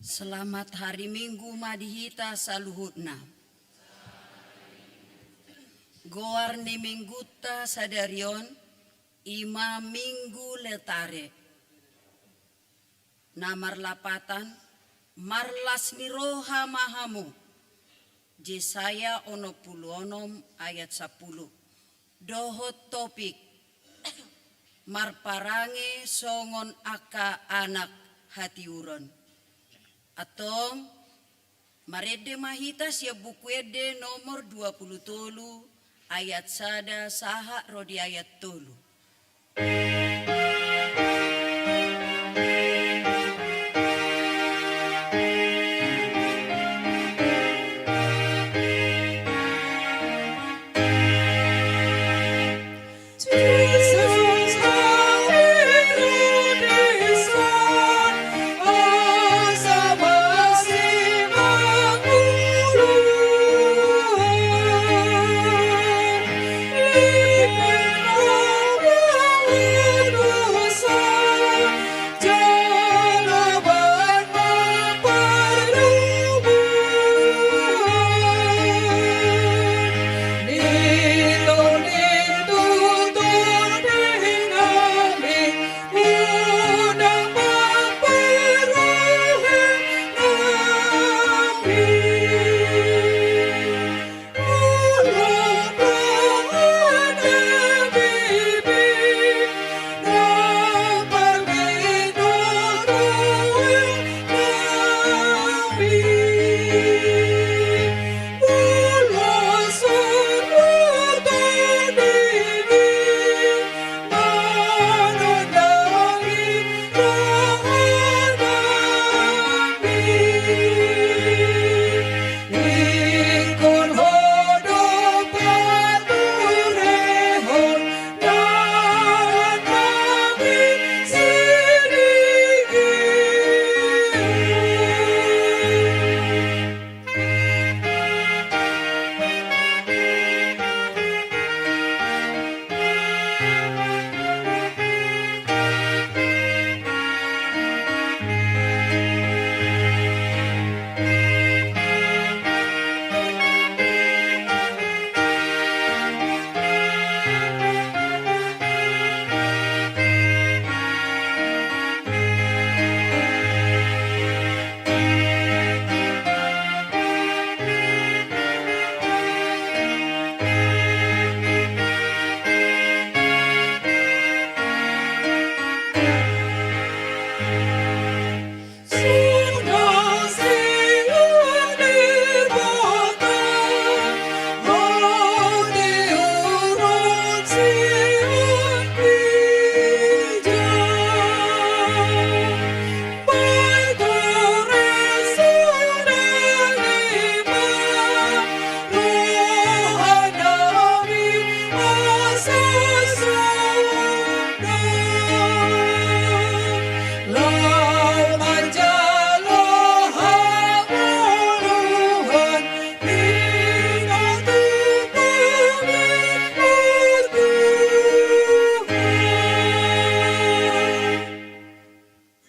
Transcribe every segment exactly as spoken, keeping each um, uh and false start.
Selamat hari Minggu ma di hita saluhutna. Goar ni minggunta sadari on, i ma Minggu Letare. Na marlapatan, marlas ni roha ma hamu. Jesaya onom pulu onom ayat sampulu. Dohot topik, marparange songon angka anak hatiuron. Antong, marende ma hita sian Buku Ende nomor dua pulu tolu ayat sada sahat ro di ayat tolu.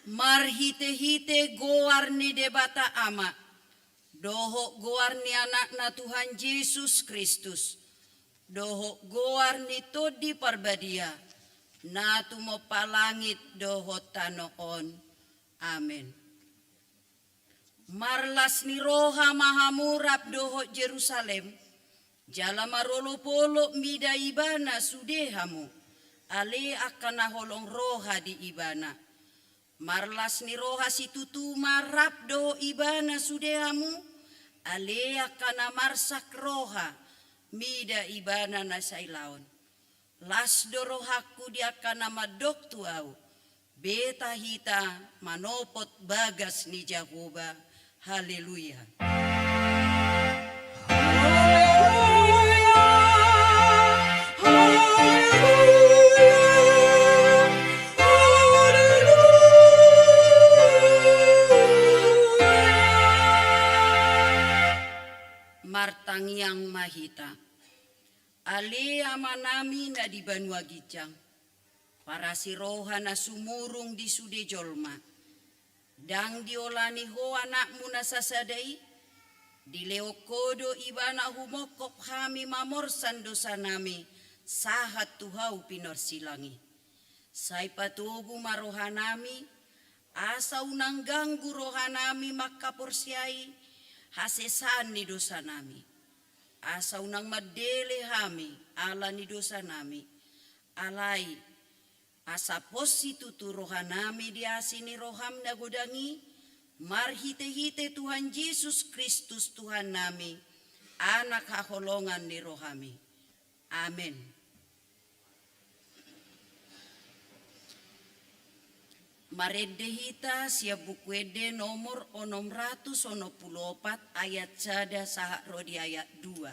Marhitehite goar ni Debata Ama, dohot goar ni Anakna Tuhan Jesus Kristus, dohot goar ni Tondi Parbadia, na tumompa langit dohot tano on. Amen. Marlas ni roha ma hamu rap dohot Jerusalem, jala marolopolop mida ibana sude hamu, ale angka na holong roha di ibana. Marlas ni roha situtu ma rap dohot ibana sude hamu, ale angka na marsak roha mida ibana na sailaon. Las do rohangku di angka na mandok tu ahu, beta hita manopot bagas ni Jahowa. Haleluya. Martangiang ma hita. Ale Amanami na di banua ginjang, parasi roha na sumurung di sude jolma, Ndang diolani Ho Anakmu na sasada i, dilehon Ho do Ibana humongkop hami mamorsan dosanami sahat tu hau pinorsilang i. Sai patogu ma rohanami, asa unang ganggu rohanami mangkaporseai hasesaan ni dosanami. Asa unang mandele hami ala ni dosanami. Alai, asa pos situtu rohanami di asi ni roham na godang i, marhite-hite Tuhan Jesus Kristus Tuhannami, Anak haholongan ni rohami. Amen. Marende hita sian Buku Ende nomor onom ratus onom pulu opat, ayat sada sahat ro di ayat dua.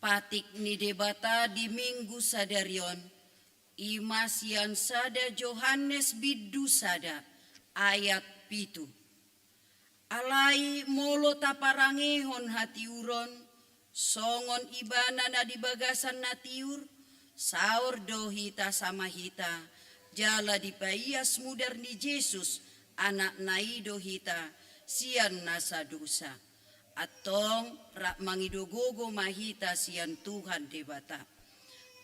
Patik ni Debata di Minggu sadari on, i ma sian sada Johannes bindu sada ayat pitu. Alai molo taparangehon hatiuron, songon Ibana na di bagasan na tiur, saor do hita sama hita, jala dipaias mudar ni Jesus, Anakna i do hita, sian nasa dosa. Antong rap mangido gogo ma hita sian Tuhan Debata.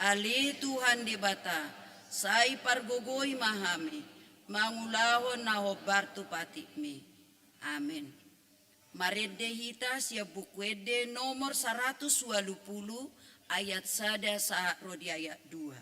Ale Tuhan Debata, sai pargogoi ma hami, mangulahon na hombar tu patikmi. Amen. Marende hita sian Buku Ende nomor saratus ualu pulu, ayat sada sahat ro di ayat dua.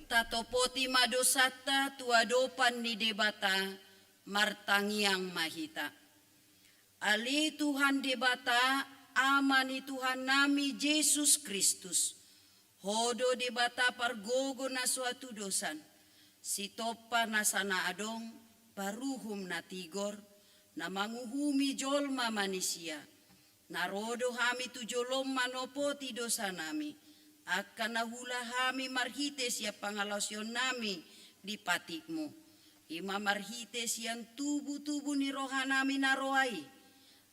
Tatopoti ma dosanta tu adopan ni Debata, martangiang ma hita. Ale Tuhan Debata, Ama ni Tuhannami Jesus Kristus, Ho do Debata pargogo na so hatudosan, Sitompa nasa na adong, Paruhum na tigor, na manguhumi jolma manisia. Na ro do hami tu jolom manopoti dosanami, angka na huula hami marhite sian pangalaosionnami di patikmu. I ma marhite sian tubu-tubu ni rohanami na roa i,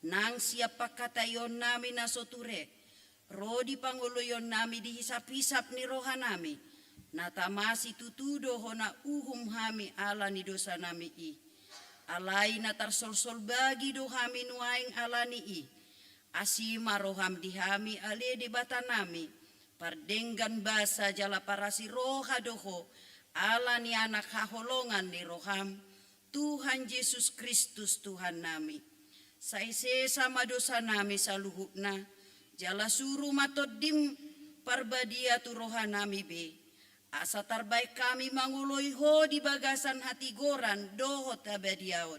nang sian pangkataionnami na so ture, ro di pangoloionnami di hisap-hisap ni rohanami, na tama situtu do hona uhum hami ala ni dosanami i. Alai na tarsolsol bagi do hami nuaeng ala ni i. Asi ma roham di hami ale Debatanami, pardenggan basa jala parasi roha do ho, ala ni Anak haholongan ni roham, Tuhan Jesus Kristus Tuhannami. Sai sesa ma dosanami saluhutna, jala suru ma Tondim Parbadia tu rohanami be, asa tarbaen hami mangoloi Ho di bagasan hatigoran dohot habadiaon,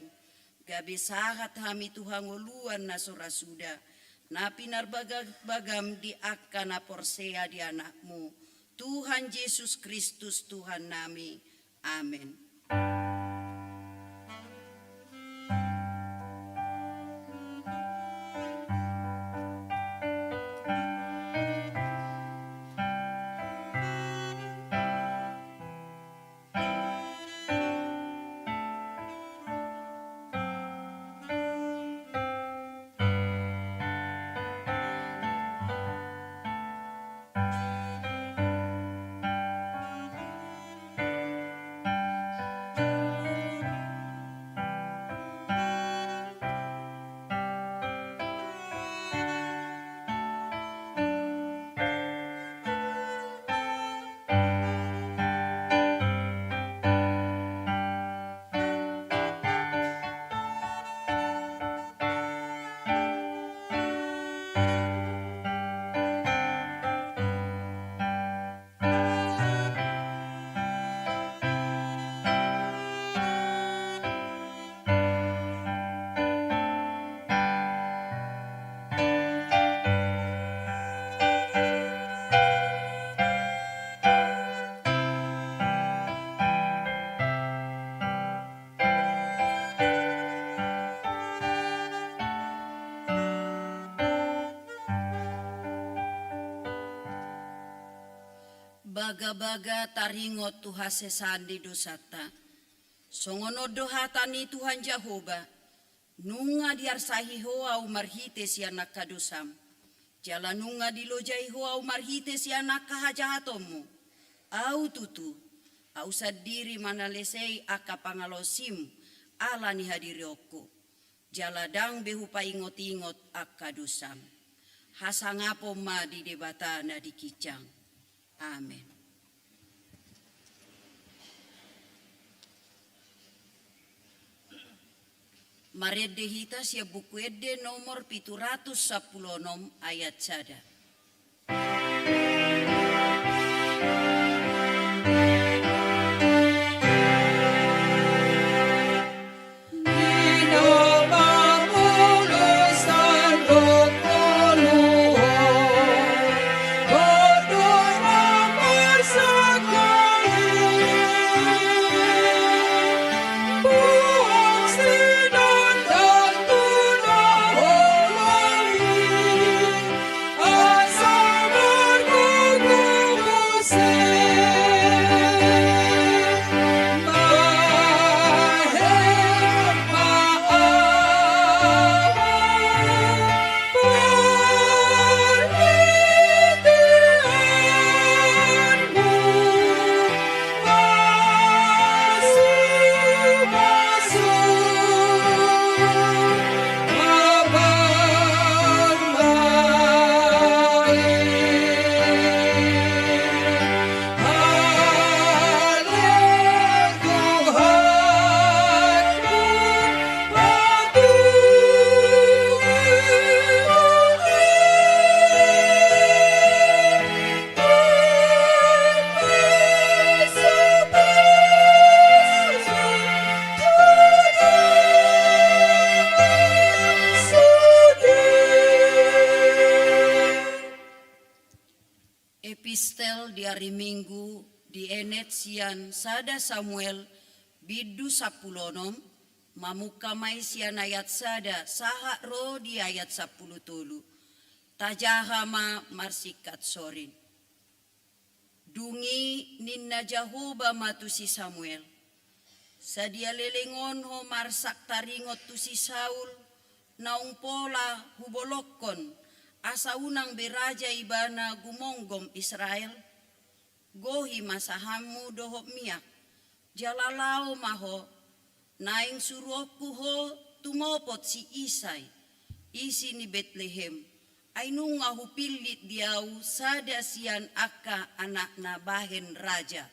gabe sahat hami tu hangoluan na so ra suda, na pinarbagam di angka na porsea di Anakmu, Tuhan Jesus Kristus Tuhannami. Amen. Bagabaga taringot tu hasesaan ni dosanta. Songon on do hata ni Tuhan Jahowa: Nunga diarsahi Ho Ahu marhite sian angka dosam, jala nunga dilojai Ho Ahu marhite sian angka hajahatonmu. Ahu tutu, Ahu sandiri manalesei angka pangalaosim ala ni hadirionku, jala ndang be Hupaingotingot angka dosam. Hasangapon ma di Debata na di ginjang. Amen. Marende hita sian Buku Ende nomor pitu ratus sampulu onom, ayat sada. Epistel di ari Minggu dienet sian sada Samuel bindu sampulu onom, mamungka ma i sian ayat sada sahat ro di ayat sampulu tolu. Tajaha ma marsingkat sorin. Dung i ninna Jahowa ma tu si Samuel: Sadia leleng on ho marsak taringot tu si Saul, naung pola hubolongkon, asa unang be raja ibana gumonggom Israel? Gohi ma sahatmu dohot miak, jala laho ma ho, naeng suruonku ho tumopot si Isai, isi ni Betlehem, ai nunga hupillit di ahu sada sian angka anakna bahen raja.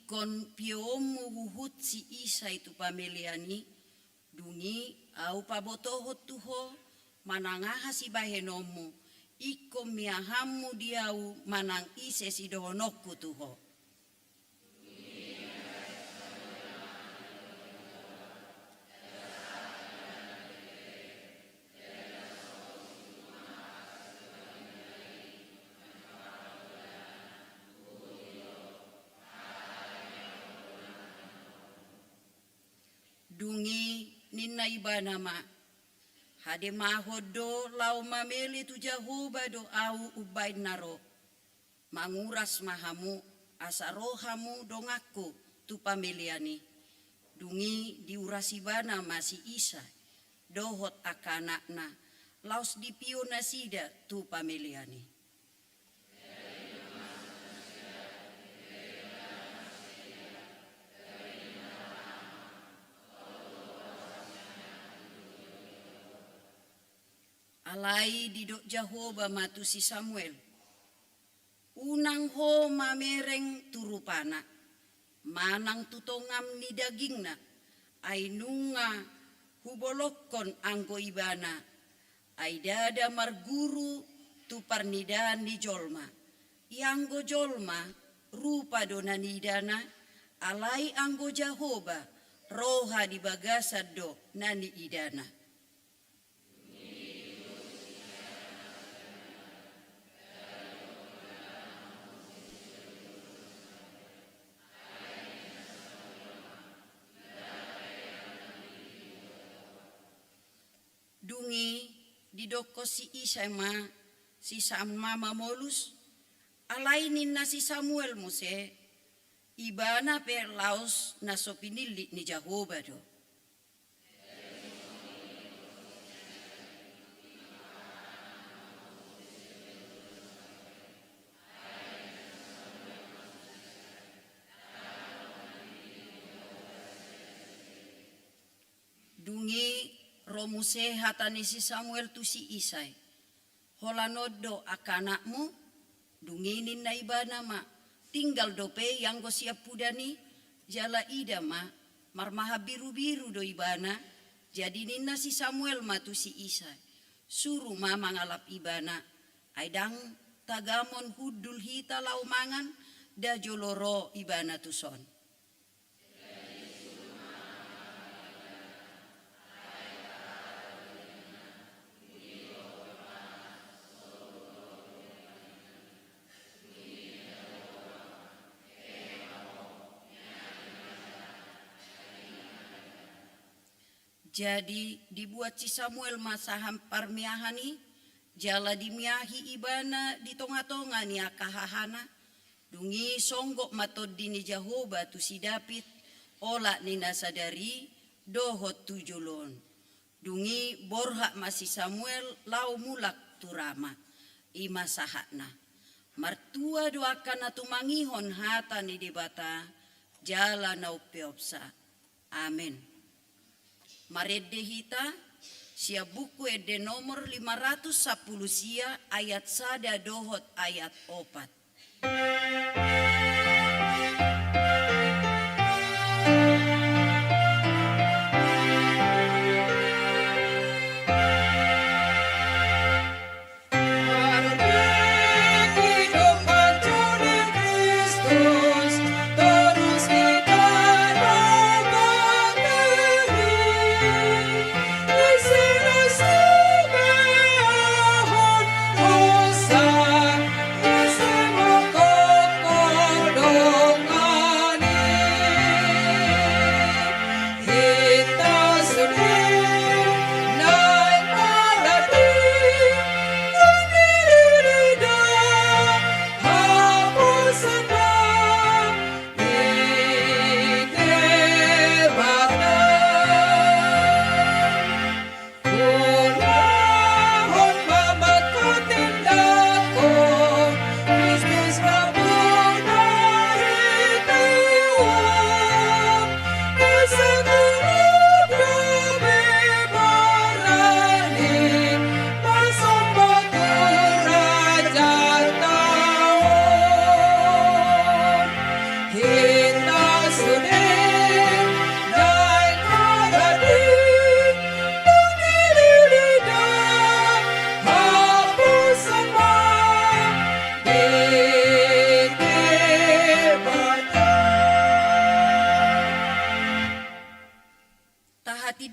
Ingkon pioonmu huhut si Isai tu pamelean i, dung i ahu pabotohon tu ho manang aha sibahenonmu, ingkon miahanmu di ahu manang ise sidohononku tu ho. Dung i ninna ibana ma: Hademahon do laho mamele tu Jahowa do ahu umbaen na ro. Manguras ma hamu, asa ro hamu donganku tu pamelean i. Dung i diuras ibana ma si Isai dohot angka anakna, laos dipio nasida tu pamelean i. Alai didok Jahowa ma tu si Samuel: Unang ho mamereng tu rupana, manang tu tongam ni dagingna, ai nunga hubolongkon anggo ibana, ai ndada marguru tu parnidaan ni jolma. Ianggo jolma, rupa do na niidana, alai anggo Jahowa, roha di bagasan do na niidana. Dung i didokkon si Isai ma si Sam-, ma mamolus. Alai ninna si Samuel muse: Ibana pe laos na so pinillit ni Jahowa do. Dung i ro muse hata ni si Samuel tu si Isai: Holan on do angka anakmu? Dung i ninna ibana ma: Tinggal dope ianggo siampudan i, jala ida ma, marmahan birubiru do ibana. Jadi ninna si Samuel ma tu si Isai: Suru ma mangalap ibana, ai ndang tagamon hundul hita laho mangan, nda jolo ro ibana tuson. Jadi dibuat si Samuel ma saham parmiahan i, jala dimiahi ibana di tongatonga ni angka hahana. Dung i songgop ma tondi ni Jahowa tu si David, olat ni na sadari dohot tu jolo on. Dung i borhat ma si Samuel laho mulak tu Rama. I ma sahatna. Martua do angka na tumangihon hata ni Debata, jala na umpeopsa. Amen. Marende hita sian Buku Ende nomor lima ratus sampulu sia, ayat sada dohot ayat opat.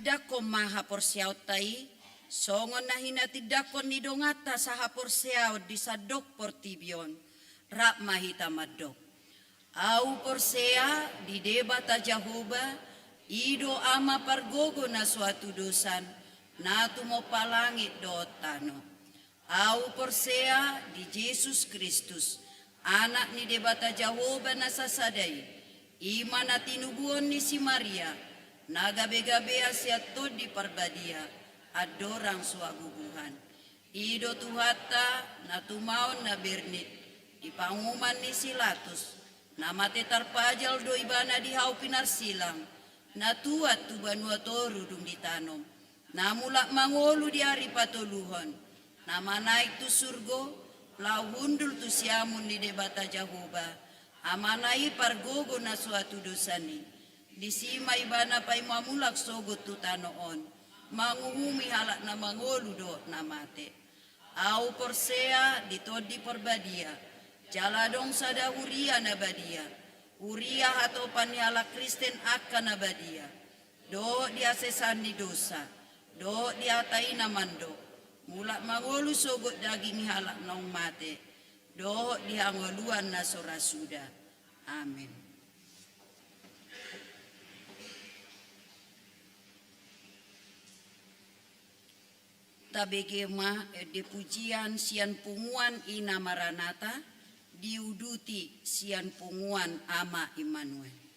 Tindangkon ma haporseaonta i, songon na hinatindangkon ni donganta sahaporseaon di sandok portibi on, rap ma hita mandok. Ahu porsea di Debata Jahowa, i do Ama pargogo na so hatudosan, na tumompa langit dohot tano. Ahu porsea di Jesus Kristus, Anak ni Debata Jahowa na sasada i, i ma na tinubuhon ni si Maria, na gabegabean sian Tondi Parbadia, andorang so habubuhan. I do Tuhanta, na tumaon na bernit, di panguhuman ni si Latus, na mate tarpajal do ibana di hau pinarsilang, na tuat tu banua toru dung ditanom, na mulak mangolu di ari patoluhon, na manaek tu surgo, laho hundul tu siamun ni Debata Jahowa, Amana i pargogo na so hatudosan i. Disi ma ibana paima mulak sogot tu tano on, manguhumi halak na mangolu dohot na mate. Ahu porsea di Tondi Parbadia, jala adong sada huria na badia, huria hatopan ni halak Kristen angka na badia, dohot di hasesaan ni dosa, dohot di hata i na mandok, mulak mangolu sogot daging ni halak naung mate, dohot di hangoluan na so ra suda. Amen. Tabege ma ende pujian sian punguan Ina Maranata, diuduti sian punguan Ama Immanuel.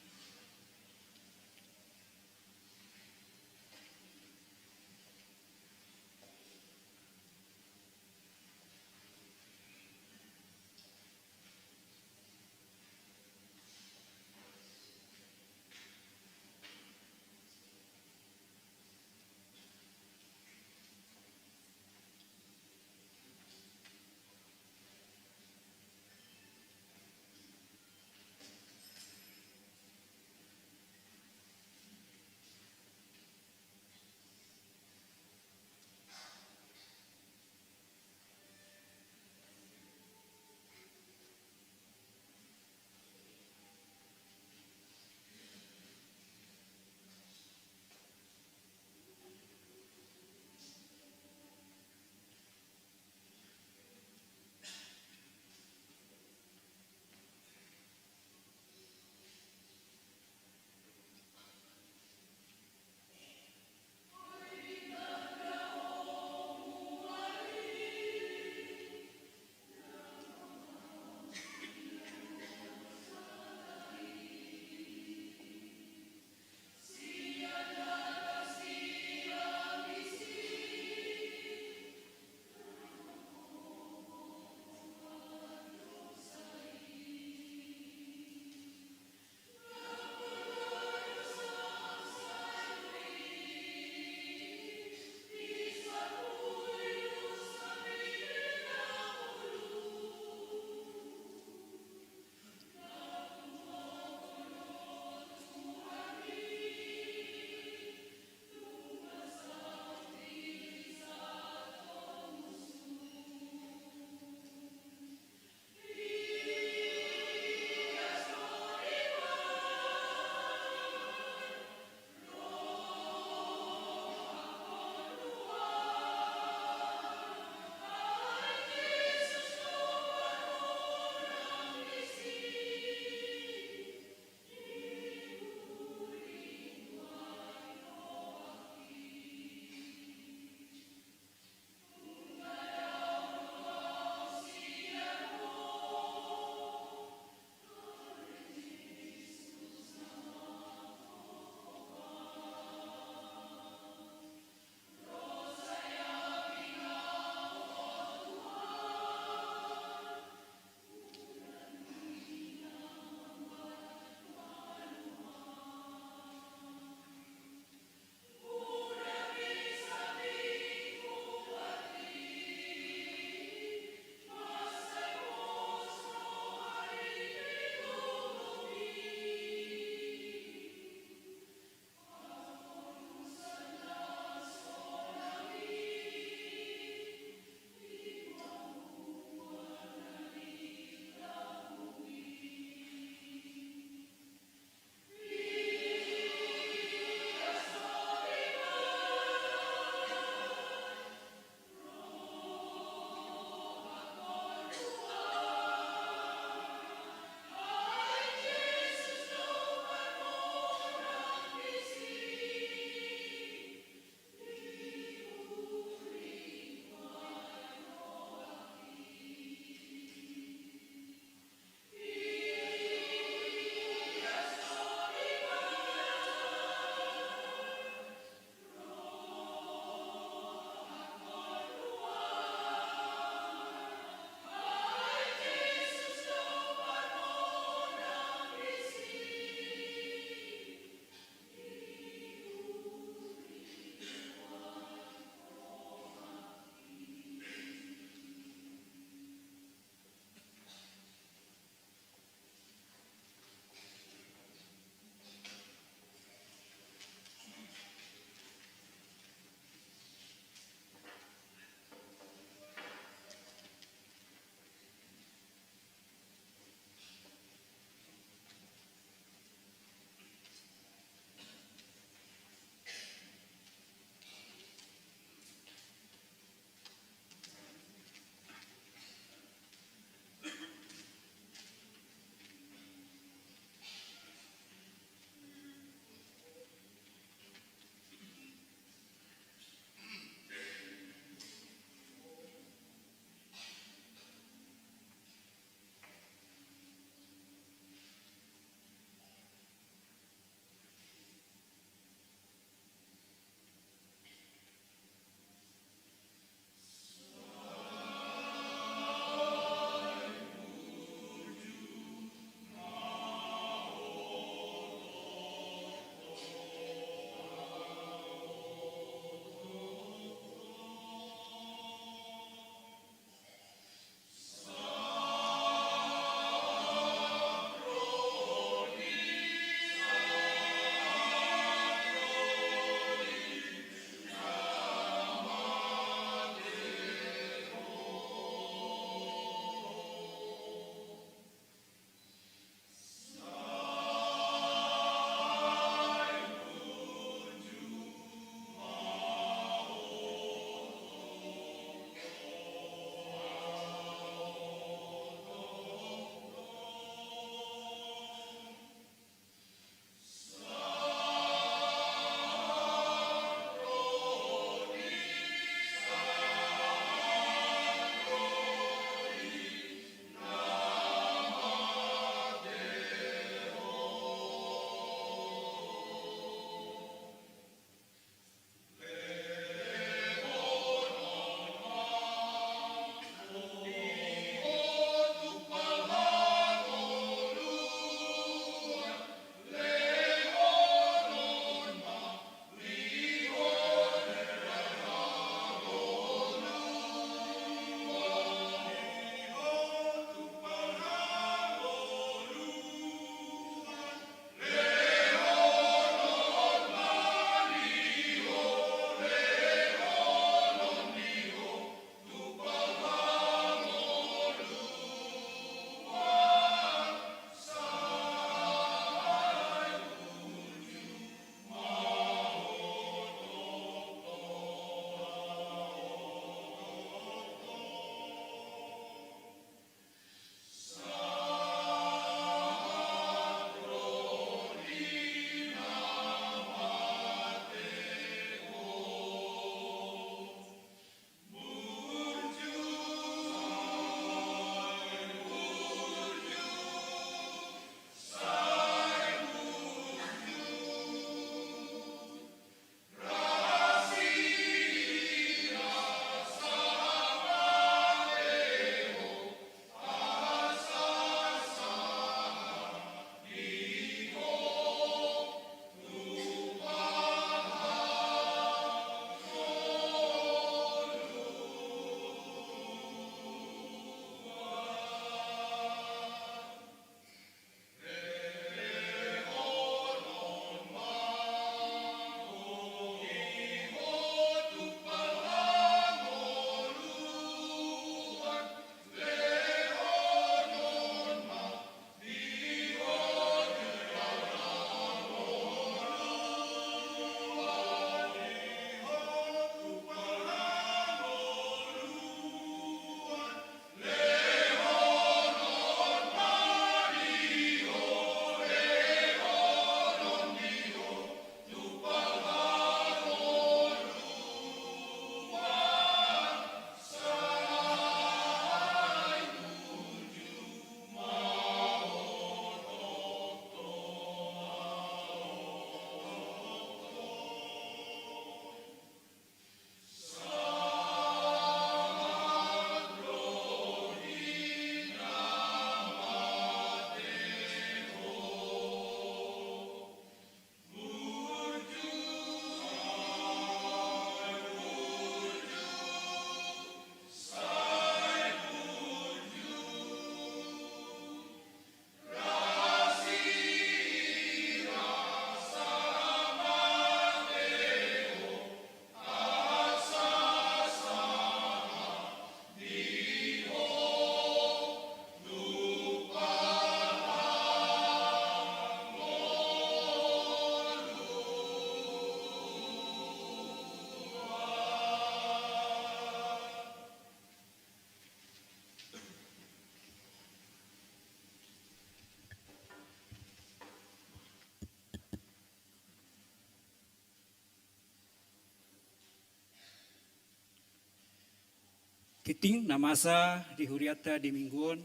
Tingting na masa di hurianta di minggu on,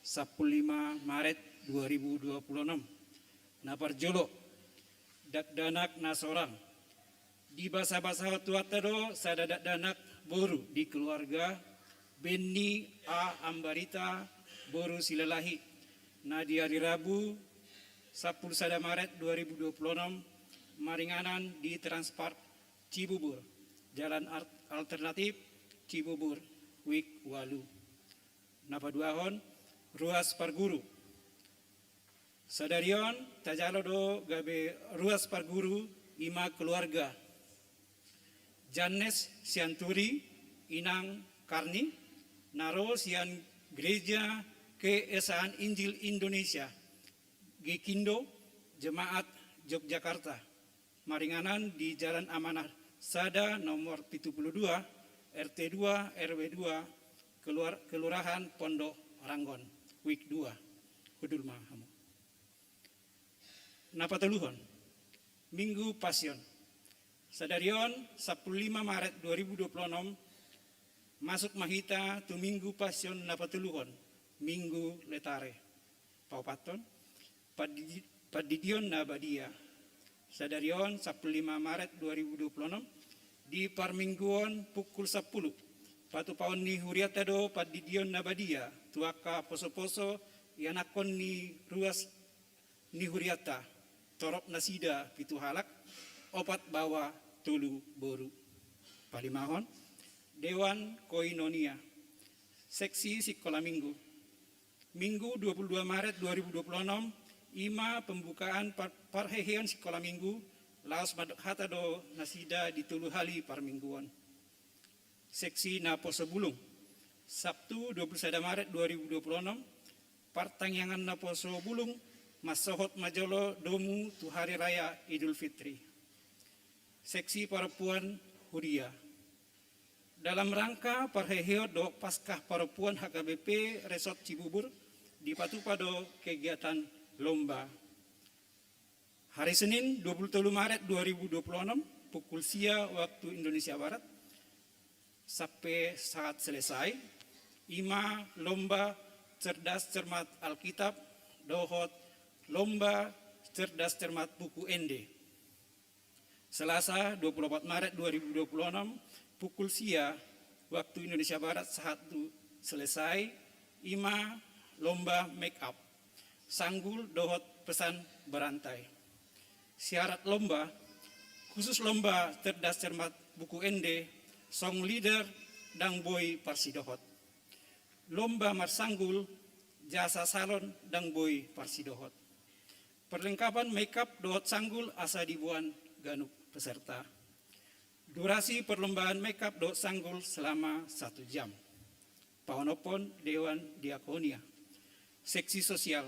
sampulu lima Maret dua ribu dua puluh enam. Na parjolo, dakdanak na sorang. Dibasabasahon Tuhanta do sada dakdanak boru di keluarga Benny A Ambarita boru Silalahi, na di ari Rabu sampulu sada Maret dua ribu dua puluh enam, maringanan di Transmart Cibubur, jalan ar-, alternatif Cibubur, wijk ualu. Na paduahon, ruas parguru. Sadari on tajalo do gabe ruas parguru, ima keluarga Jannes Sianturi, inang Karni, na ro sian Gereja Keesaan Injil Indonesia, Gekindo, Jemaat Yogyakarta, maringanan di Jalan Amanah sada nomor pitu pulu dua, R T dua, R W dua, keluar-, Kelurahan Pondok Ranggon, wijk dua. Hundul ma hamu. Na patoluhon, Minggu Pasion. Sadari on, sampulu lima Maret dua ribu dua puluh enam, masuk ma hita tu Minggu Pasion na patoluhon, Minggu Letare. Paopathon, Pandidi-, Pandidion na Badia. Sadari on, sampulu lima Maret dua ribu dua puluh enam, di parmingguon pukul sampulu, patupaon ni hurianta do Pandidion na Badia tu angka posoposo ianakhon ni ruas ni hurianta, torop nasida pitu halak, opat baoa, tolu boru. Palimahon, Dewan Koinonia, seksi sikola minggu. Minggu dua pulu dua Maret dua ribu dua pulu enam, ima pembukaan par-, parheheon sikola minggu, laos mandok hata do nasida di tolu hali parmingguon. Seksi naposo bulung. Sabtu dua pulu sada Maret dua ribu dua pulu enam, partangiangan naposo bulung, mansohot ma jolo domu tu hari raya Idul Fitri. Seksi parompuan huria. Dalam rangka parheheon dohot Paskah parompuan H K B P Resort Cibubur, dipatupa do kegiatan lomba. Hari Senin, dua pulu tolu Maret dua ribu dua pulu enam, pukul sia waktu Indonesia Barat, sampe saat selesai, ima lomba cerdas cermat Alkitab dohot lomba cerdas cermat buku ende. Selasa, dua pulu opat Maret dua ribu dua pulu enam, pukul sia waktu Indonesia Barat, sahat tu selesai, ima lomba make up, sanggul dohot pesan berantai. Syarat lomba, khusus lomba cerdas cermat buku ende, song leader ndang boi parsidohot. Lomba marsanggul, jasa salon ndang boi parsidohot. Perlengkapan make up dohot sanggul asa diboan ganup peserta. Durasi perlombaan make up dohot sanggul selama satu jam. Paonomhon Dewan Diakonia. Seksi sosial.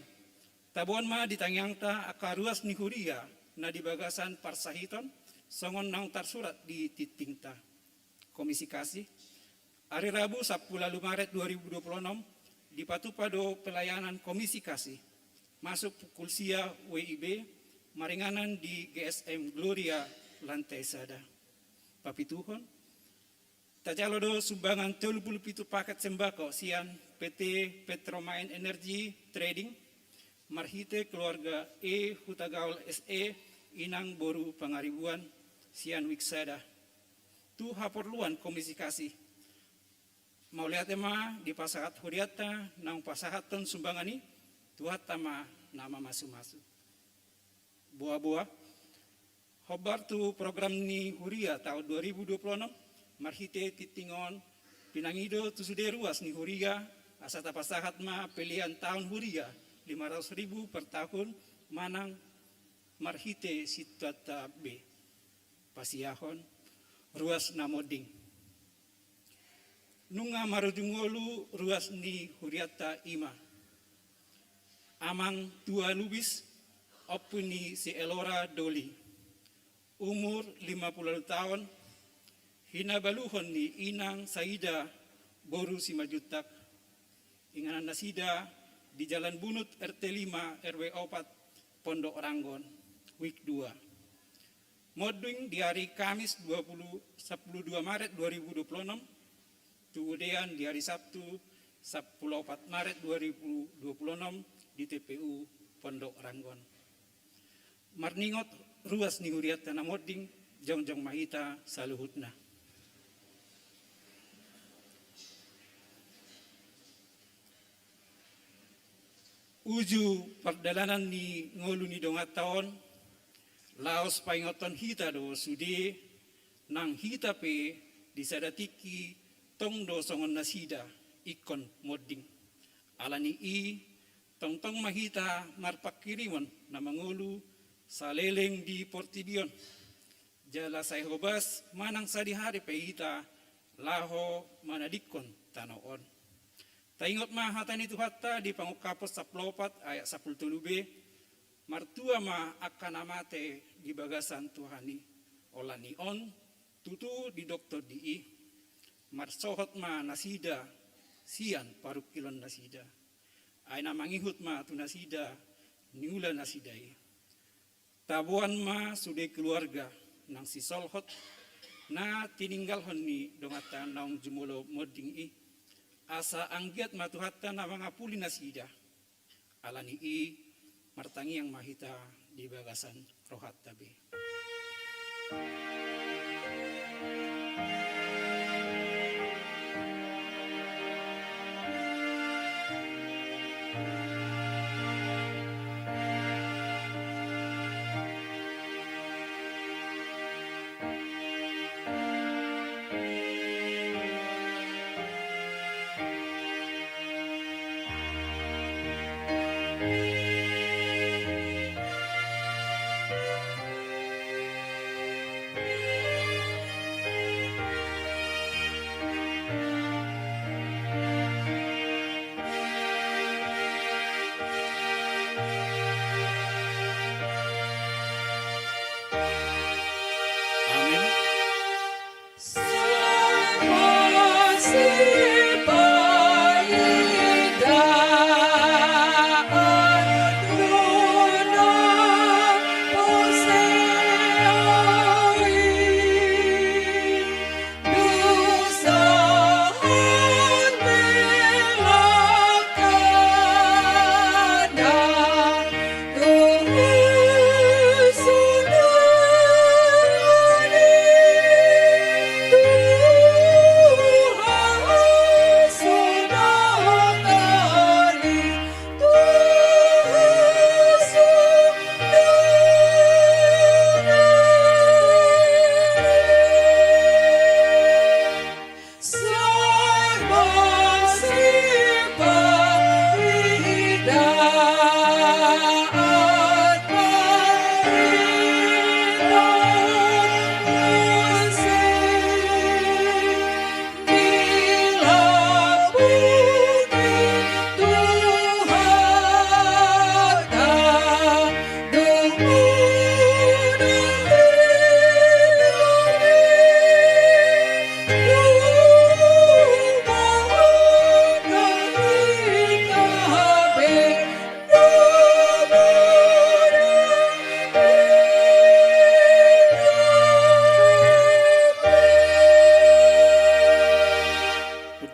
Taboan ma di tangiangta angka ruas ni huria na di bagasan parsahiton, songon naung tarsurat di tingtingta. Komisi Kasih. Ari Rabu, sampulu ualu Maret dua ribu dua pulu enam, dipatupa do pelayanan Komisi Kasih, masuk pukul sia W I B, maringanan di G S M Gloria, lantai sada. Papituhon, tajalo do sumbangan tolu pulu pitu paket sembako sian P T Petromain Energy Trading, marhite keluarga E Hutagaol S E, inang boru Pangaribuan, sian wijk sada, tu haporluan Komisi Kasih. Mauliate ma dipasahat hurianta naung pasahathon sumbangan i, Tuhanta ma na mamasumasu. Boaboa, hombar tu program ni huria taon dua ribu dua puluh enam, marhite tingting on, pinangido tu sude ruas ni huria, asa tapasahat ma pelean taon huria lima ratus ribu per tahun manang marhite situatta be. Pasiahon, ruas na monding. Nunga marujung ngolu ruas ni hurianta, ima Amang Tua Lubis, ompu ni si Elora Doli. Umur lima pulu ualu taon, hinabaluhon ni inang Saida boru Simanjuntak. Inganan nasida di Jalan Bunut, R T lima, R W opat, Pondok Ranggon, wijk dua. Monding di ari Kamis dua puluh, sampulu dua Maret dua ribu dua puluh enam, Tudean di hari Sabtu, sampulu opat Maret dua ribu dua puluh enam, di T P U Pondok Ranggon. Marningot ruas ni hurianta na monding, jongjong ma hita saluhutna. Uju pardalanan ni ngolu ni donganta on, laos paingothon hita do sude, nang hita pe di sada tingki tong do songon nasida ingkon monding. Ala ni i, tongtong ma hita marpanghirimon na mangolu saleleng di portibi on. Jala sai hobas manang sadihari pe hita laho manadingkon tano on. Taingot ma hata ni Tuhanta di Pangungkapon sampulu opat ayat sampulu tolu b, martua ma angka na mate di bagasan Tuhan i. Ala ni on, tutu didok Tondi i, marsohot ma nasida sian parungkilon nasida. Ai na mangihut ma tu nasida niula nasida i. Taboan ma sude keluarga nang sisolhot na tininggalhon ni donganta naung jumolo monding i, asa anggiat ma Tuhanta na mangapuli nasida. Ala ni i, martangiang ma hita di bagasan rohanta be. Amen.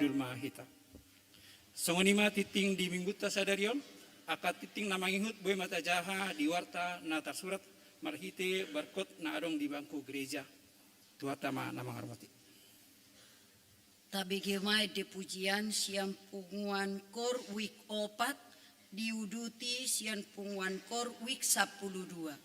Hundul ma hita. Songon i ma tingting di minggunta sadari on, angka tingting na mangihut boi ma tajaha di warta na tarsurat marhite barkot na adong di bangku gereja. Tuhanta ma na mangarmati. Tabege ma ende pujian sian punguan kor wik opat, diuduti sian punguan kor wik sampulu dua.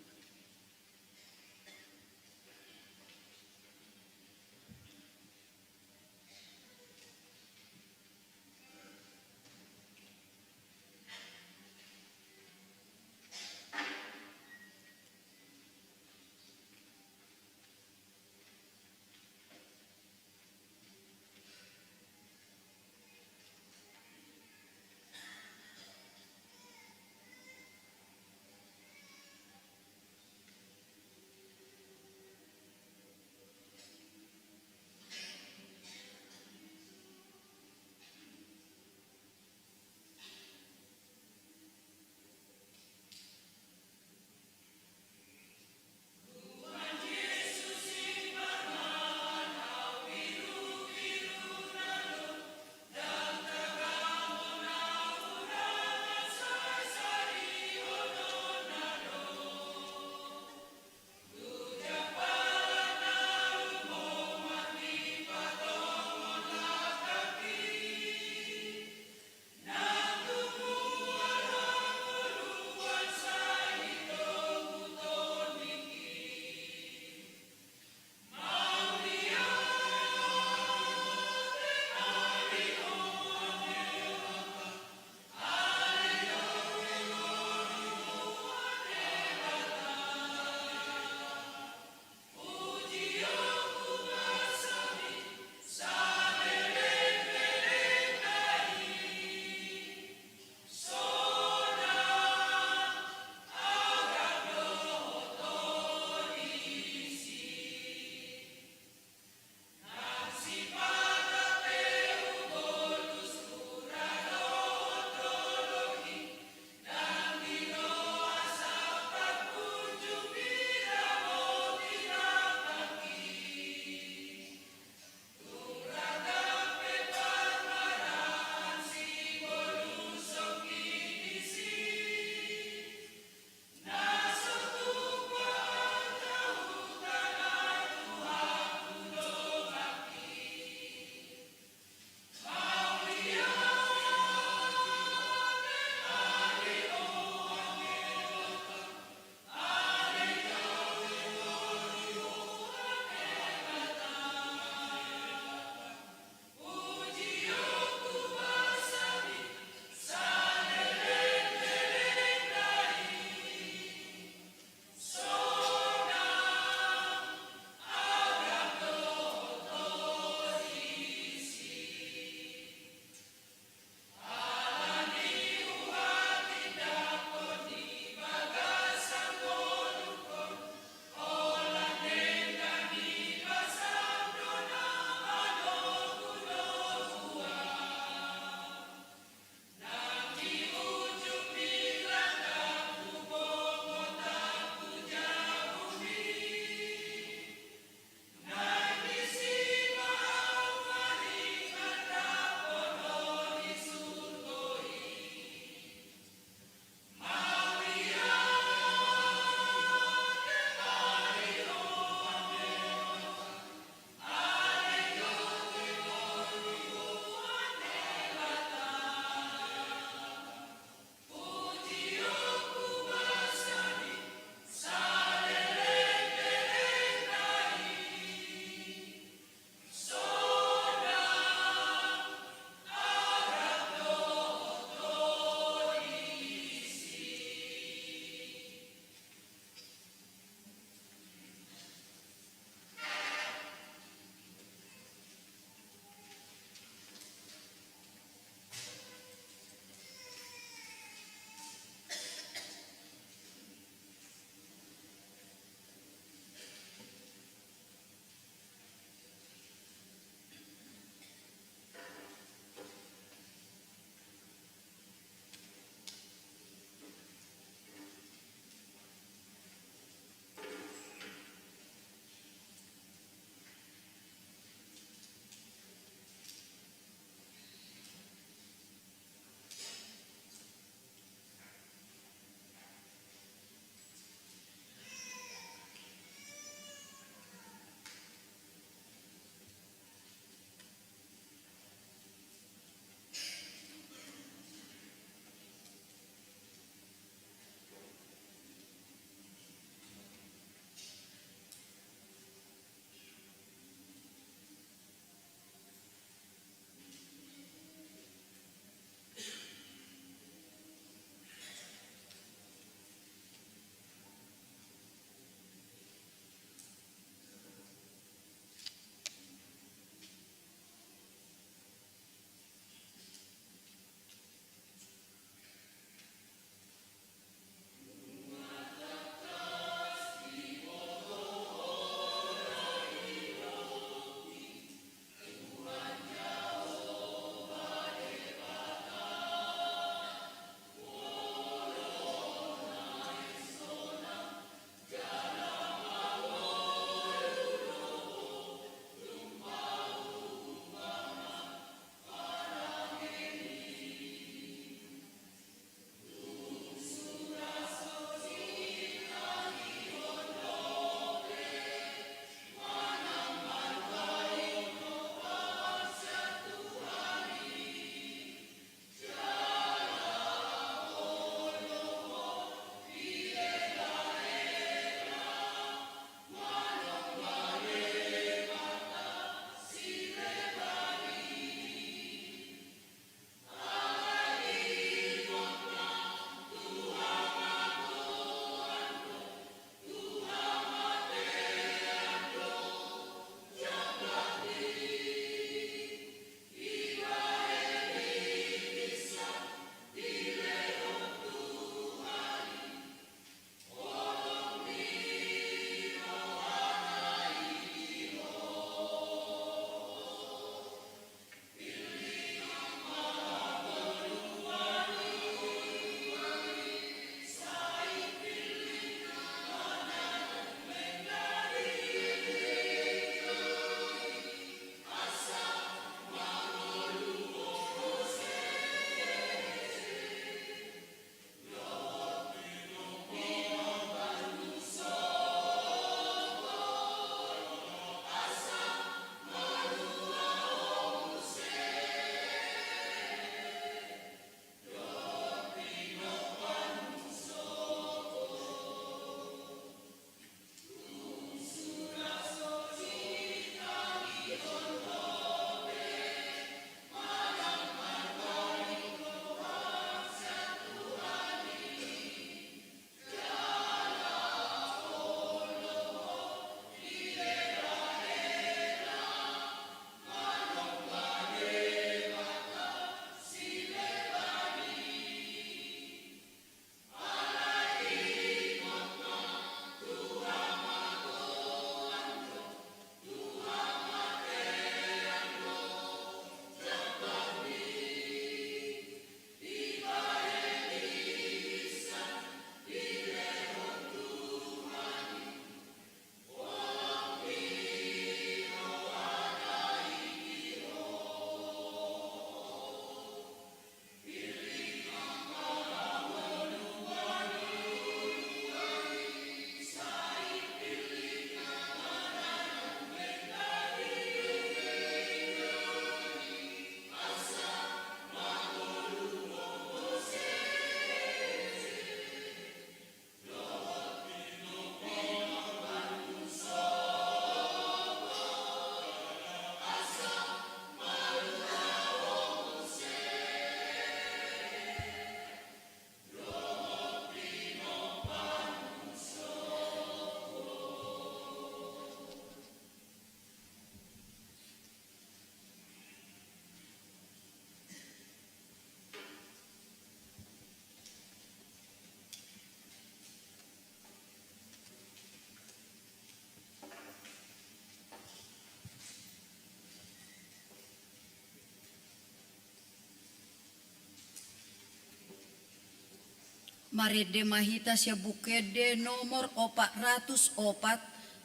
Marende ma hita sian Buku Ende nomor opat ratus opat,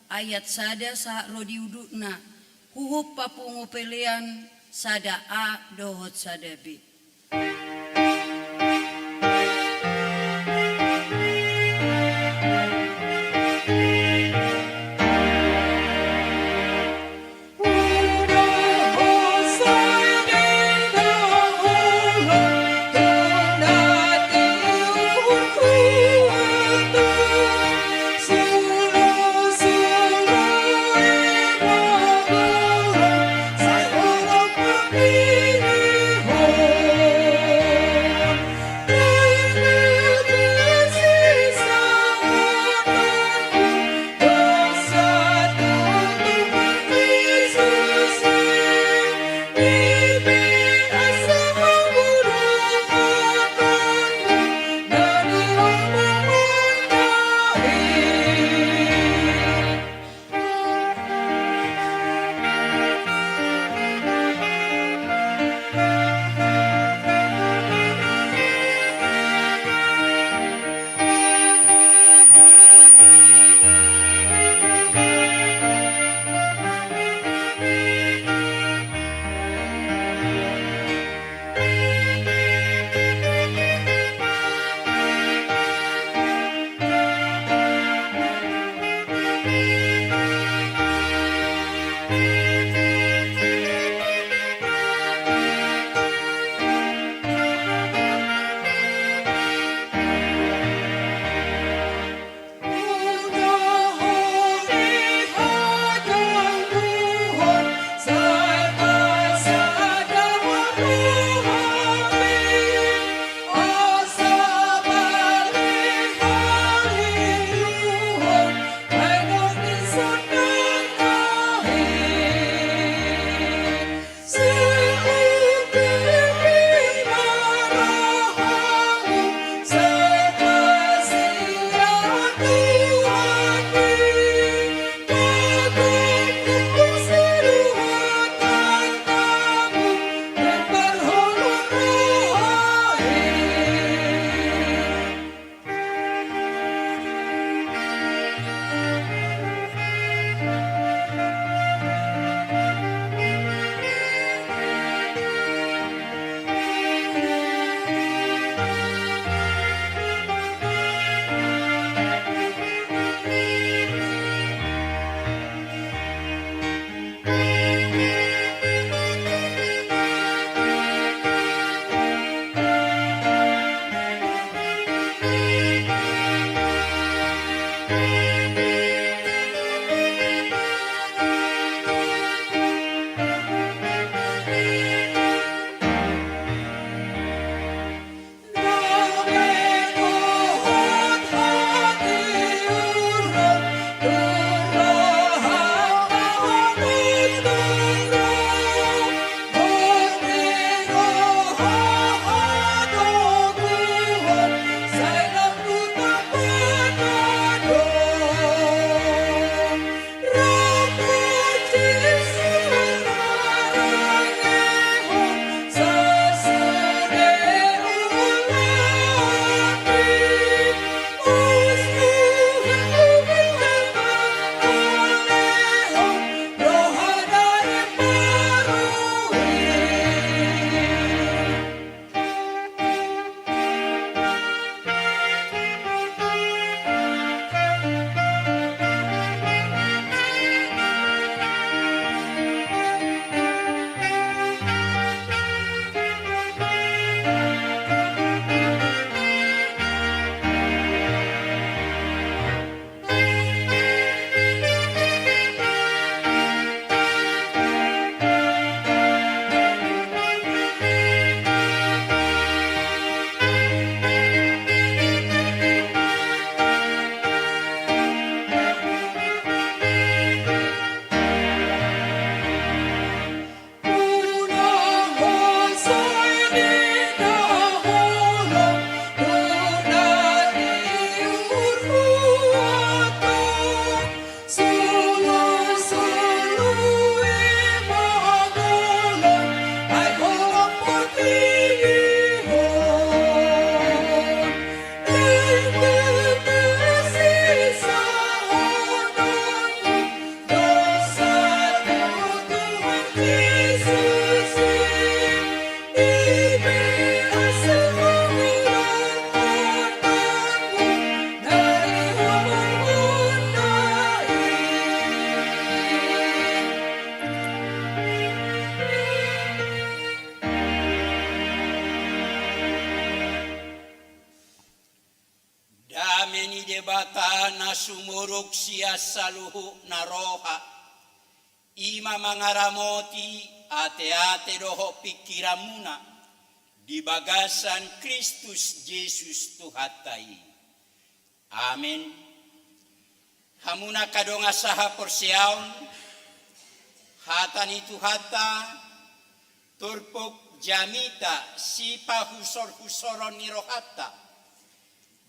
ayat sada sahat ro di udutna, huhut papungu pelean sada A dohot sada B. na sumurung sian saluhutna roha, i ma mangaramoti ateate dohot pingkiranmuna di bagasan Kristus Jesus Tuhanta i. Amen. Hamu angka dongan sahaporseaon, hata ni Tuhanta turpuk jamita sipahusorhusoron ni rohanta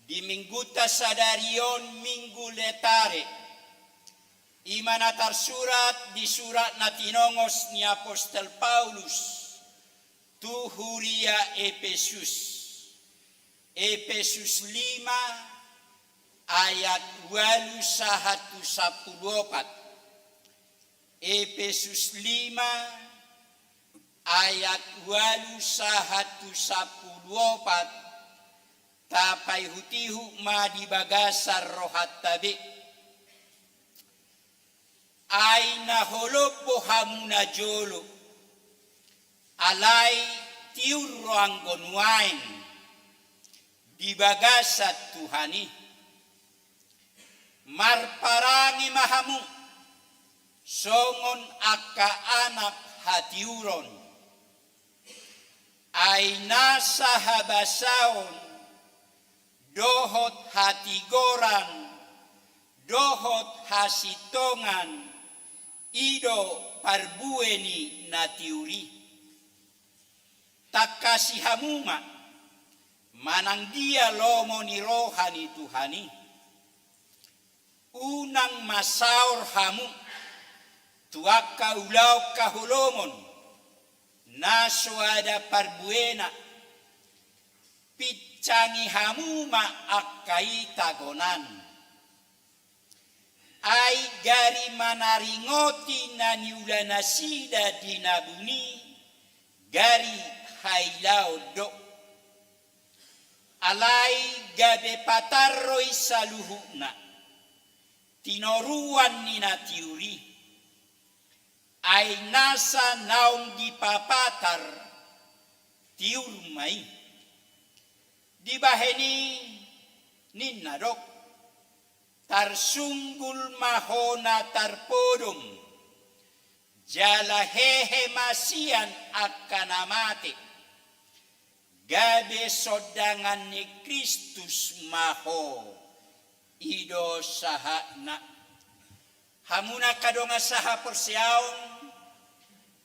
di Minggunta sadari on, Minggu Letare, i ma na tarsurat di surat na tinongos ni apostel Paulus tu huria Epesus. Epesus lima ayat ualu sahat tu sampulu opat. Epesus lima ayat ualu sahat tu sampulu opat. Tapaihutihut ma di bagasan rohanta be. Ai na holop do hamu na jolo, alai tiur do anggo nuaeng di bagasan Tuhan i. Marparange ma hamu songon angka anak hatiuron. Ai nasa habasaon dohot hatigoran dohot hasintongan i do parbue ni na tiur i. Tangkasi hamu ma manang dia lomo ni roha ni Tuhan i. Unang masaor hamu tu angka ulaon haholomon na so ada parbuena. Pincangi hamu ma angka i tagonan. Ai gari manaringoti na niula nasida di nabun i gari hailaon do. Alai gabe patar do i saluhutna tinoruan ni na tiur i. Ai nasa naung dipapatar tiur ma i. Dibahen i ninna do: Tarsunggul ma ho na tarpodom, jala hehe ma sian angka na mate. Gabe sondangan ni Kristus ma ho. I do sahatna. Hamu angka dongan sahaporseaon,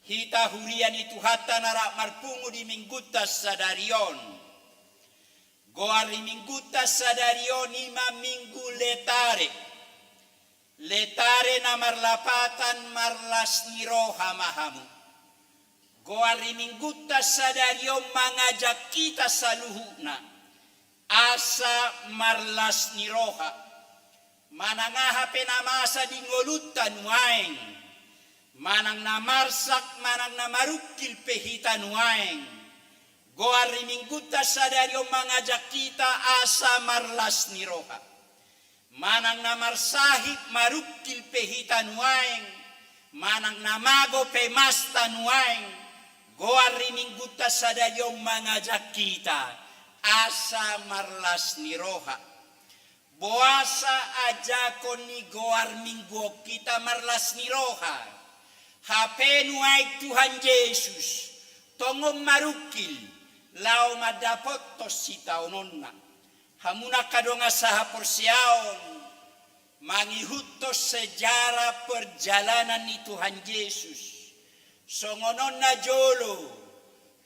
hita huria ni Tuhanta na rap marpungu di Minggunta sadari on. Goar ni Minggunta sadari on i ma Minggu Letare. Letare na marlapatan marlas ni roha ma hamu. Goar ni Minggunta sadari on mangajak hita saluhutna asa marlas ni roha. Manang aha pe na masa di ngolunta nuaeng, manang na marsak manang na marungkil pe hita nuaeng, goar ni Minggunta sadari on mangajak hita asa marlas ni roha. Manang na marsahit marungkil pe hita nuaeng, manang na mago pe masta nuaeng, goar ni Minggunta sadari on mangajak hita asa marlas ni roha. Boasa ajakon ni goar Minggu on hita marlas ni roha? Hape nuaeng Tuhan Jesus tongon marungkil laho mandapothon sitaononna. Hamu angka dongan sahaporseaon, mangihuthon sejarah perjalanan ni Tuhan Jesus, songon on na jolo,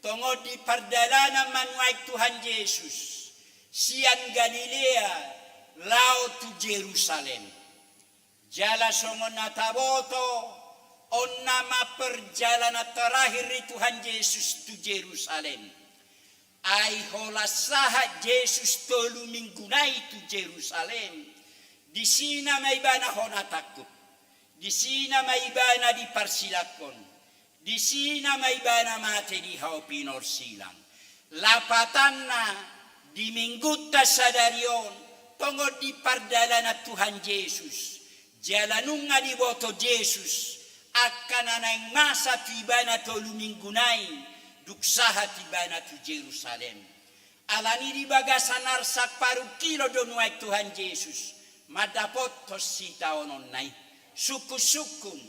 tongon di pardalanan ma nuaeng Tuhan Jesus sian Galilea laho tu Jerusalem. Jala songon na taboto, on nama perjalanan terakhir ni Tuhan Jesus tu Jerusalem. Ai holan sahat Jesus tolu minggu nai tu Jerusalem, disi nama ibana hona tangkup, disi nama ibana diparsilangkon, disi nama ibana mate di hau pinorsilang. Lapatanna di Minggunta sadari on, tongon di pardalanan Tuhan Jesus, jala nunga diboto Jesus angka na naeng masa tu ibana tolu minggu nai, dung sahat ibana tu Jerusalem. Alani di bagasan arsak parungkilon do nuaeng Tuhan Jesus Mandapothon sitaononna i, sungkun-sungkun,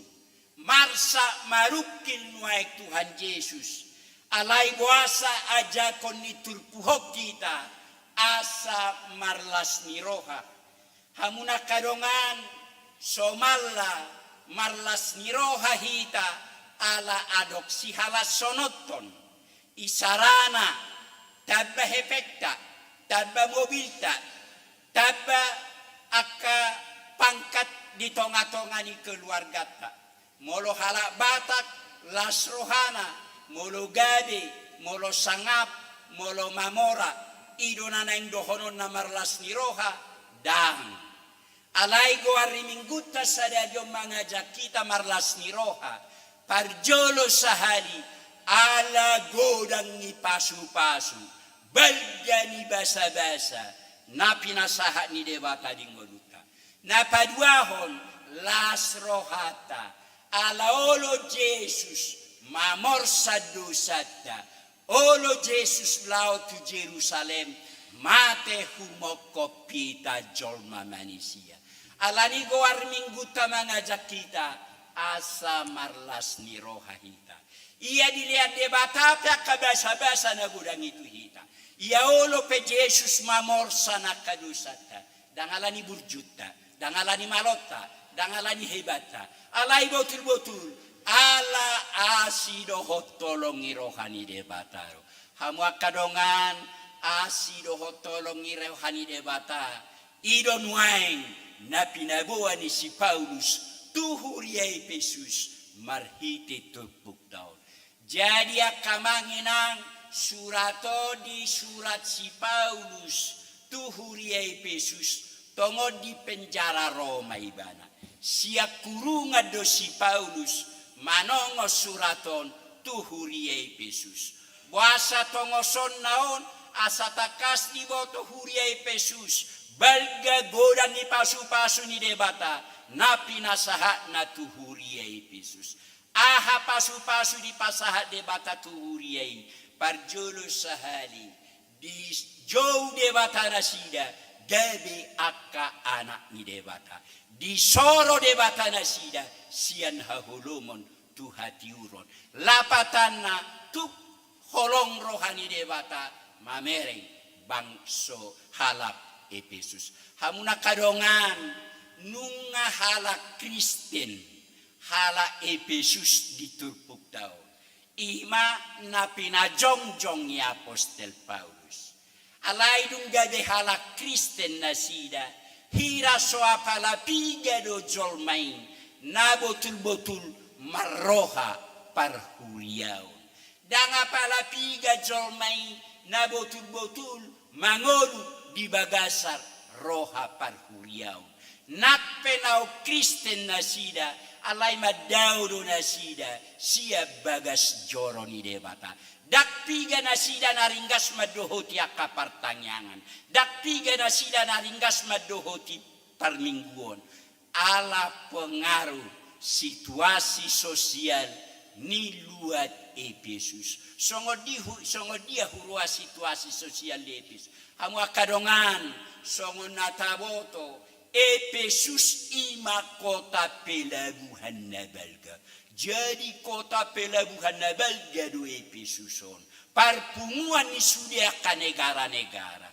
marsak marungkil nuaeng Tuhan Jesus, alai boasa ajakon ni turpuk on hita asa marlas ni roha? Hamu na angka dongan, somalna marlas ni roha hita ala adong sihalashononhon. Isarana, tamba hepengta, tamba mobilta, tamba angka pangkat di tonga-tonga ni keluarganta. Molo halak Batak, las rohana, molo gabe, molo sangap, molo mamora, i do na naeng dohononna marlas ni roha? Ndang. Alai goar ni Minggunta sadari on mangajak hita marlas ni roha, parjolo sahali, ala godang ni pasu-pasu, balga ni basa-basa na pinasahat ni Debata di ngolunta. Na paduahon, las rohanta, ala olo Jesus mamorsan dosanta, olo Jesus laho tu Jerusalem, mate humongkop hita jolma manisia. Alani goar Minggunta mangajak hita asa marlas ni roha hita. Ia dilean Debata pe angka basa-basa na godang i tu hita. Ia olo pe Jesus mamorsan angka dosanta. Ndang alani burjunta, ndang alani malonta, ndang alani hebatta. Alai botul-botul, ala asi dohot holong ni roha ni Debata do. Hamu angka dongan, asi dohot holong ni roha ni Debata, i do nuaeng na pinaboa ni si Paulus tu huria Epesus marhite turpukta on. Jadi angka amang inang, surat on disurat si Paulus tu huria Epesus, tongon di penjara Roma ibana. Sian kurungan do si Paulus manongon surat on tu huria Epesus. Boasa tongosonna on? Asa tangkas diboto huria Epesus balga godang ni pasu-pasu ni Debata na pinasahatna tu huria Epesus. Aha pasu-pasu dipasahat Debata tu huria i? Parjolo sahali, dijou Debata nasida gabe angka anak ni Debata. Disoro Debata nasida sian haholomon tu hatiuron. Lapatanna, tuk holong roha ni Debata mamereng bangso halak Epesus. Hamu na angka dongan, nunga halak Kristen halak Epesus di turpukta on. I ma na pinajongjong ni apostel Paulus. Alai dung gabe halak Kristen nasida, hira so apala piga do jolma i na botul-botul marroha parhuriaon. Ndang apala piga jolma i na botul-botul mangolu di bagasan roha parhuriaon. Nang pe naung Kristen nasida, alai mandao do nasida sian bagas joro ni Debata. Ndang piga nasida na ringgas mandohoti angka partangiangan. Ndang piga nasida na ringgas mandohoti parmingguon. Ala pengaruh situasi sosial ni luat Epesus. Songon di hu-, songon dia huroha situasi sosial di Epesus? Hamu angka dongan, songon na taboto, Epesus i ma kota pelabuhan na balga. Jadi kota pelabuhan na balga do Epesus on. Parpunguan ni sude angka negara-negara.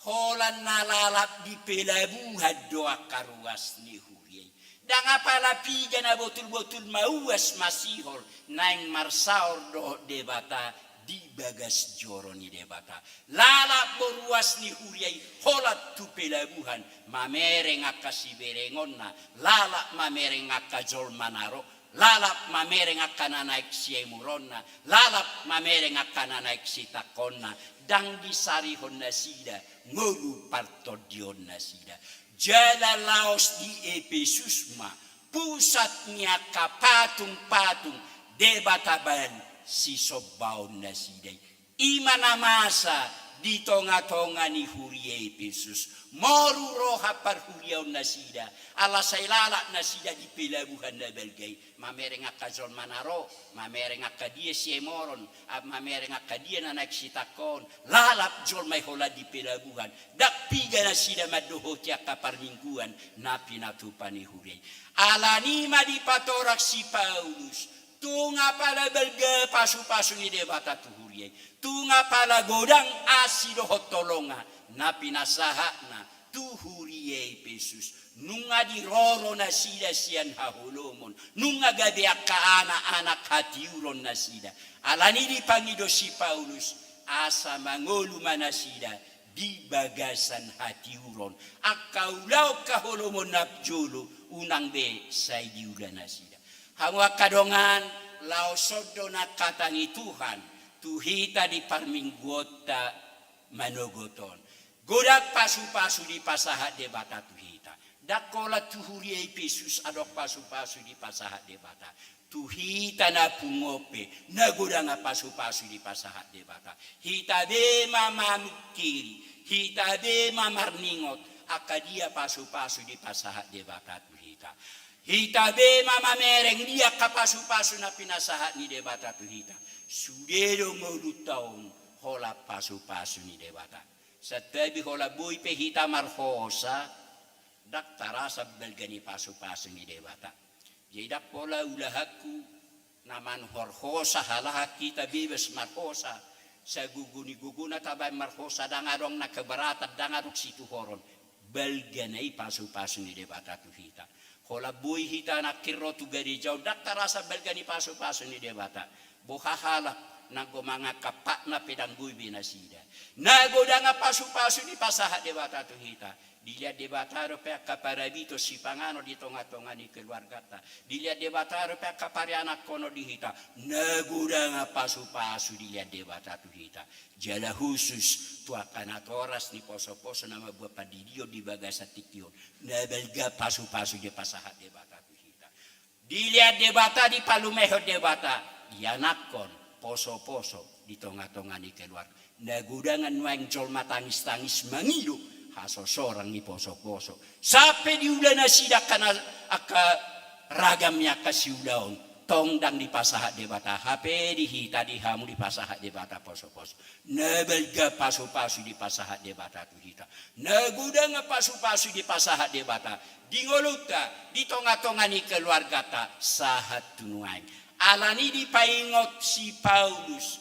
Holan na lalap di pelabuhan do angka ruas ni huria i. Ndang apala piga na botul-botul mauas masihol naeng marsaor dohot Debata di bagas joro ni Debata. Lalap do ruas ni huria i holan tu pelabuhan, mamereng angka siberengonna, lalap mamereng angka jolma na ro, lalap mamereng angka na naeng siemuronna, lalap mamereng angka na naeng sitangkonna, ndang disarihon nasida ngolu partondion nasida. Jala laos di Epesus ma pusat ni angka patung-patung debata Baal sisombaon nasida i. I ma na masa di tonga-tonga ni huria Epesus. Moru roha parhuriaon nasida, ala sai lalap nasida di pelabuhan na balga i. Mamereng angka jolma na ro, mamereng angka dia siemoron, a-, mamereng angka dia na naeng sitangkoon, lalap jolma i holan di pelabuhan. Ndang piga nasida mandohoti angka parmingguan na pinatupa ni huria i. Ala ni i ma dipatorang si Paulus, tung apala balga pasu-pasu ni Debata tu huria i, tung apala godang asi dohot holongna na pinasahatna tu huria Epesus, nunga diroro nasida sian haholomon, nunga gabe angka anak-anak hatiuron nasida. Ala ni i dipangido si Paulus, asa mangolu ma nasida di bagasan hatiuron. Angka ulaon haholomon na jolo, unang be sai diula nasida. Hamu angka dongan, laos on do nangkaning i Tuhan tu hita di parmingguonta manogot on. Godang pasu-pasu dipasahat Debata tu hita. Ndang holan tu huria Epesus adong pasu-pasu dipasahat Debata. Tu hita na pungu on pe, na godang pasu-pasu dipasahat Debata. Hita be ma mamungkiri, hita be ma marningot, angka dia pasu-pasu dipasahat Debata tu hita. Hita be ma mamereng dia angka pasu-pasu na pinasahat ni Debata tu hita. Sude do ngolunta on holan pasu-pasu ni Debata. Santabi holan boi pe hita marhosa, ndang tarasa balga ni pasu-pasu ni Debata. Jadi ndang pola ulahanku na manuhor hosa, halak hita bebas marhosa. Sagogo ni gogona tabaen marhosa, ndang adong na keberatan, ndang adong situhoron. Balga na i pasu-pasu ni Debata tu hita. Holan boi hita nangkin ro tu gareja on, ndang tarasa balga ni pasu-pasu ni Debata. Boha halak nanggo mangan patna pe ndang boi be nasida. Na godang pasu-pasu dipasahat Debata tu hita. Dilehon Debata dope angka parabito sipanganon di tonga-tonga ni keluarganta. Dilehon Debata dope angka parianakhonon di hita. Na godang pasu-pasu dilehon Debata tu hita. Jala husus tu angka natoras ni poso-poso na mambuat pandidion di bagasan tingki on. Na balga pasu-pasu dipasahat Debata tu hita. Dilehon Debata, dipalumehon Debata, ianakhon poso-poso di tonga-tonga ni keluarga. Na godang nuaeng jolma tangis-tangis mangido hasosorang ni poso-poso. Sampe diula nasida angka na, angka ragam ni angka siula on. Tong ndang dipasahat Debata, hape di hita, di hamu dipasahat Debata poso-poso. Na balga pasu-pasu dipasahat Debata tu hita. Na godang pasu-pasu dipasahat Debata di ngolunta, di tonga-tonga ni keluarganta, sahat tu nuaeng. Ala ni i dipaingot si Paulus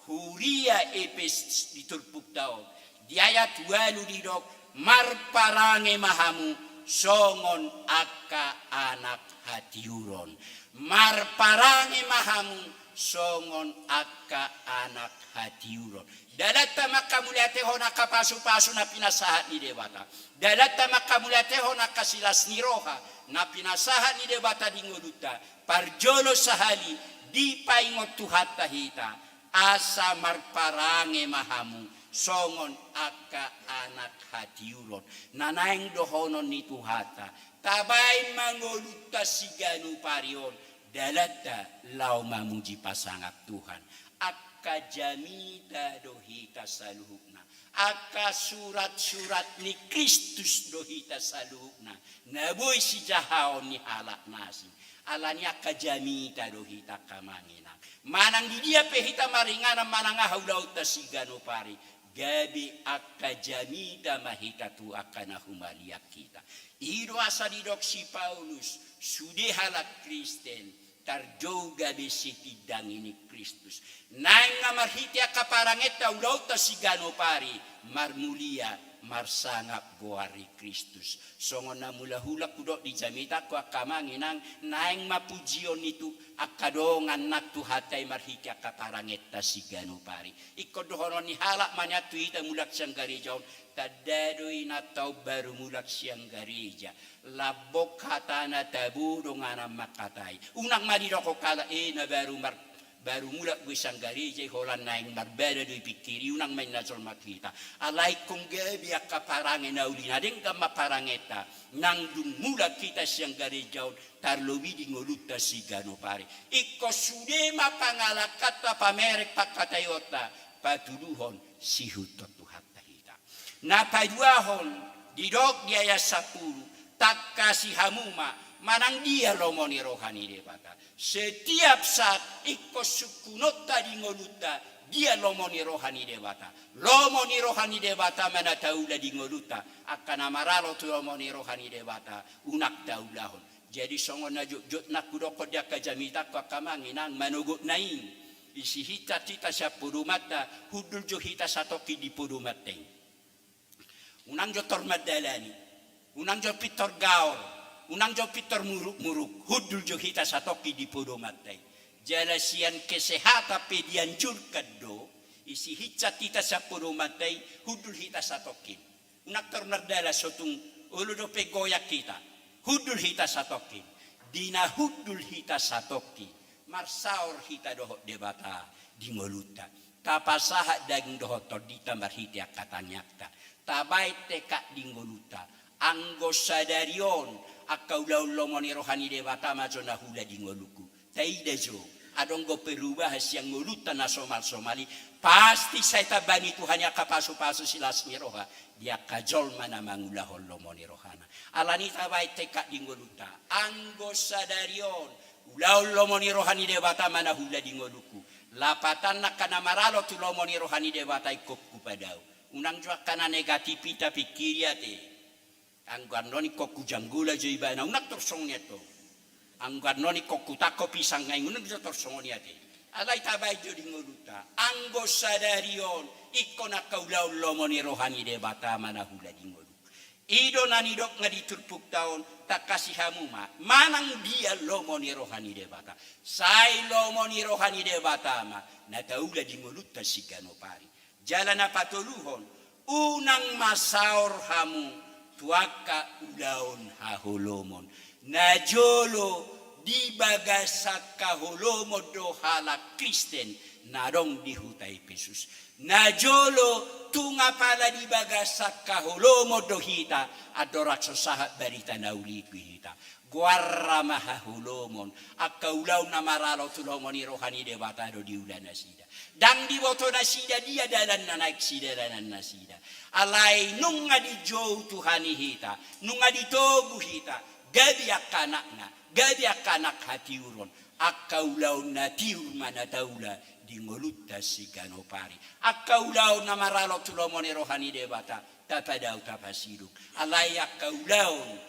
huria Epesus di turpukta on. Di ayat ualu didok, marparange ma hamu songon angka anak hatiuron. Marparange ma hamu songon angka anak hatiuron. Dalanta mangkamauliatehon angka pasu-pasu na pinasahat ni Debata. Dalanta mangkamauliatehon angka silas ni roha na pinasahat ni Debata di ngolunta. Parjolo sahali dipaingot Tuhanta hita, asa marparange ma hamu songon angka anak hatiuron. Na naeng dohonon ni Tuhanta, tabaen ma ngolunta siganup ari on, dalanta laho mamuji pasangap Tuhan. Angka jamita do hita saluhutna. Angka surat-surat ni Kristus do hita saluhutna. Na boi sijahaon ni halak na asing. Ala ni i angka jamita do hita angka amang inang. Manang di dia pe hita maringanan manang aha ulaonta siganup ari, gabe angka jamita ma hita tu angka na humaliang hita. I do asa didok si Paulus, sude halak Kristen, tarjou gabe sitindangi ni Kristus. Naeng ma marhite angka parangenta ulaonta siganup ari, marmulia, marsangap goar ni Kristus. Songon na mula-hula hudok di jamitangku angka amang inang, naeng ma pujion ni tu angka dongan nang Tuhanta i marhite angka parangenta siganup ari. Ingkon dohonon ni halak ma nian tu hita mulak sian gareja on, tanda do inanta on baru mulak sian gareja. Lambok hatana tabo donganan mangkatai. Unang ma didok halak, eh, na baru mar-, baru mulak do i sian gareja i, holan naeng marbada do i pingkirna, unang ma ninna jolma tu hita. Alai ingkon gabe angka parange na uli na denggan ma parangenta, nang dung mulak hita sian gareja on, tarlobi di ngolunta siganup ari. Ingkon sude ma pangalangkanta, pamereng pangkataionta, patuduhon siihuthon Tuhan. Na paduahon, didok di ayat sampulu, tangkasi hamu ma, manang dia lomo ni roha ni Debata. Setiap saat ingkon sungkunonta di ngolunta, dia lomo ni roha ni Debata. Lomo ni roha ni Debata ma na taula di ngolunta, angka na maralo tu lomo ni roha ni Debata, unang taulahon. Jadi songon na jotjot na hudokkon di angka jamitangku angka amang inang, manogot na i. Isi hita hita sian podomanta, hundul jo hita satongkin di podomanta i. Unang jo tor mandalani, unang jo pintor gaor, unang jo pintor muruk-muruk, hundul jo hita satongkin di podomanta i. Jala sian kesehatan pe dianjurkan do, isi hita hita sian podomanta i, hundul hita satongkin. Unang tor mardalan so tung olo dope goyang hita. Hundul hita satongkin. Di na hundul hita satongkin, marsaor hita dohot Debata di ngolunta. Tapasahat daging dohot tondinta marhite angka tangiangta. Tabaen tekad di ngolunta. Anggo sadari on, angka ulaon lomo ni roha ni Debata ma jo na hula di ngolungku. Taida jo, adong do perubahan sian ngolunta na somalsomal i, pasti sai tamba ni Tuhan i angka pasupasu silas ni roha di angka jolma na mangulahon lomo ni rohana. Alani i tabaen tekad di ngolunta, anggo sadari on, ulaon lomo ni roha ni Debata ma na hula di ngolungku. Lapatanna angka na maralo tu lomo ni roha ni Debata ingkon hupadao. Unang jo angka na negatif i tapingkiri ate. Anggo annon ingkon hujanggola jo ibana, unang tor songon i ate. Anggo annon ingkon hutangko pisang ngai, unang jo tor songon i ate. Alai tabaen jo di ngolunta, anggo sadari on, ingkon angka ulaon lomo ni roha ni Debata ma na hula di ngolungku. I do na nidok nga di turpukta on, tangkasi hamu ma, manang dia lomo ni roha ni Debata. Sai lomo ni roha ni Debata ma na taula di ngolunta siganup ari. Jala na patoluhon, unang ma saor hamu tu angka ulaon haholomon. Najolo di bagasan haholomon do halak Kristen na adong di huta Epesus. Najolo tung apala di bagasan haholomon do hita, andorang so sahat barita na uli tu hita. Goarna ma haholomon, angka ulaon na maralo tu lomo ni roha ni Debata do diula nasida. Ndang diboto nasida dia dalan na naeng sidalanan nasida. Alai nunga dijou Tuhan i hita, nunga ditogu hita, gabe angka anakna, gabe angka anak hatiuron, angka ulaon na tiur ma na taula di ngolunta siganup ari. Angka ulaon na maralo tu lomo ni roha ni Debata, tapadao tapasidung. Alai angka ulaon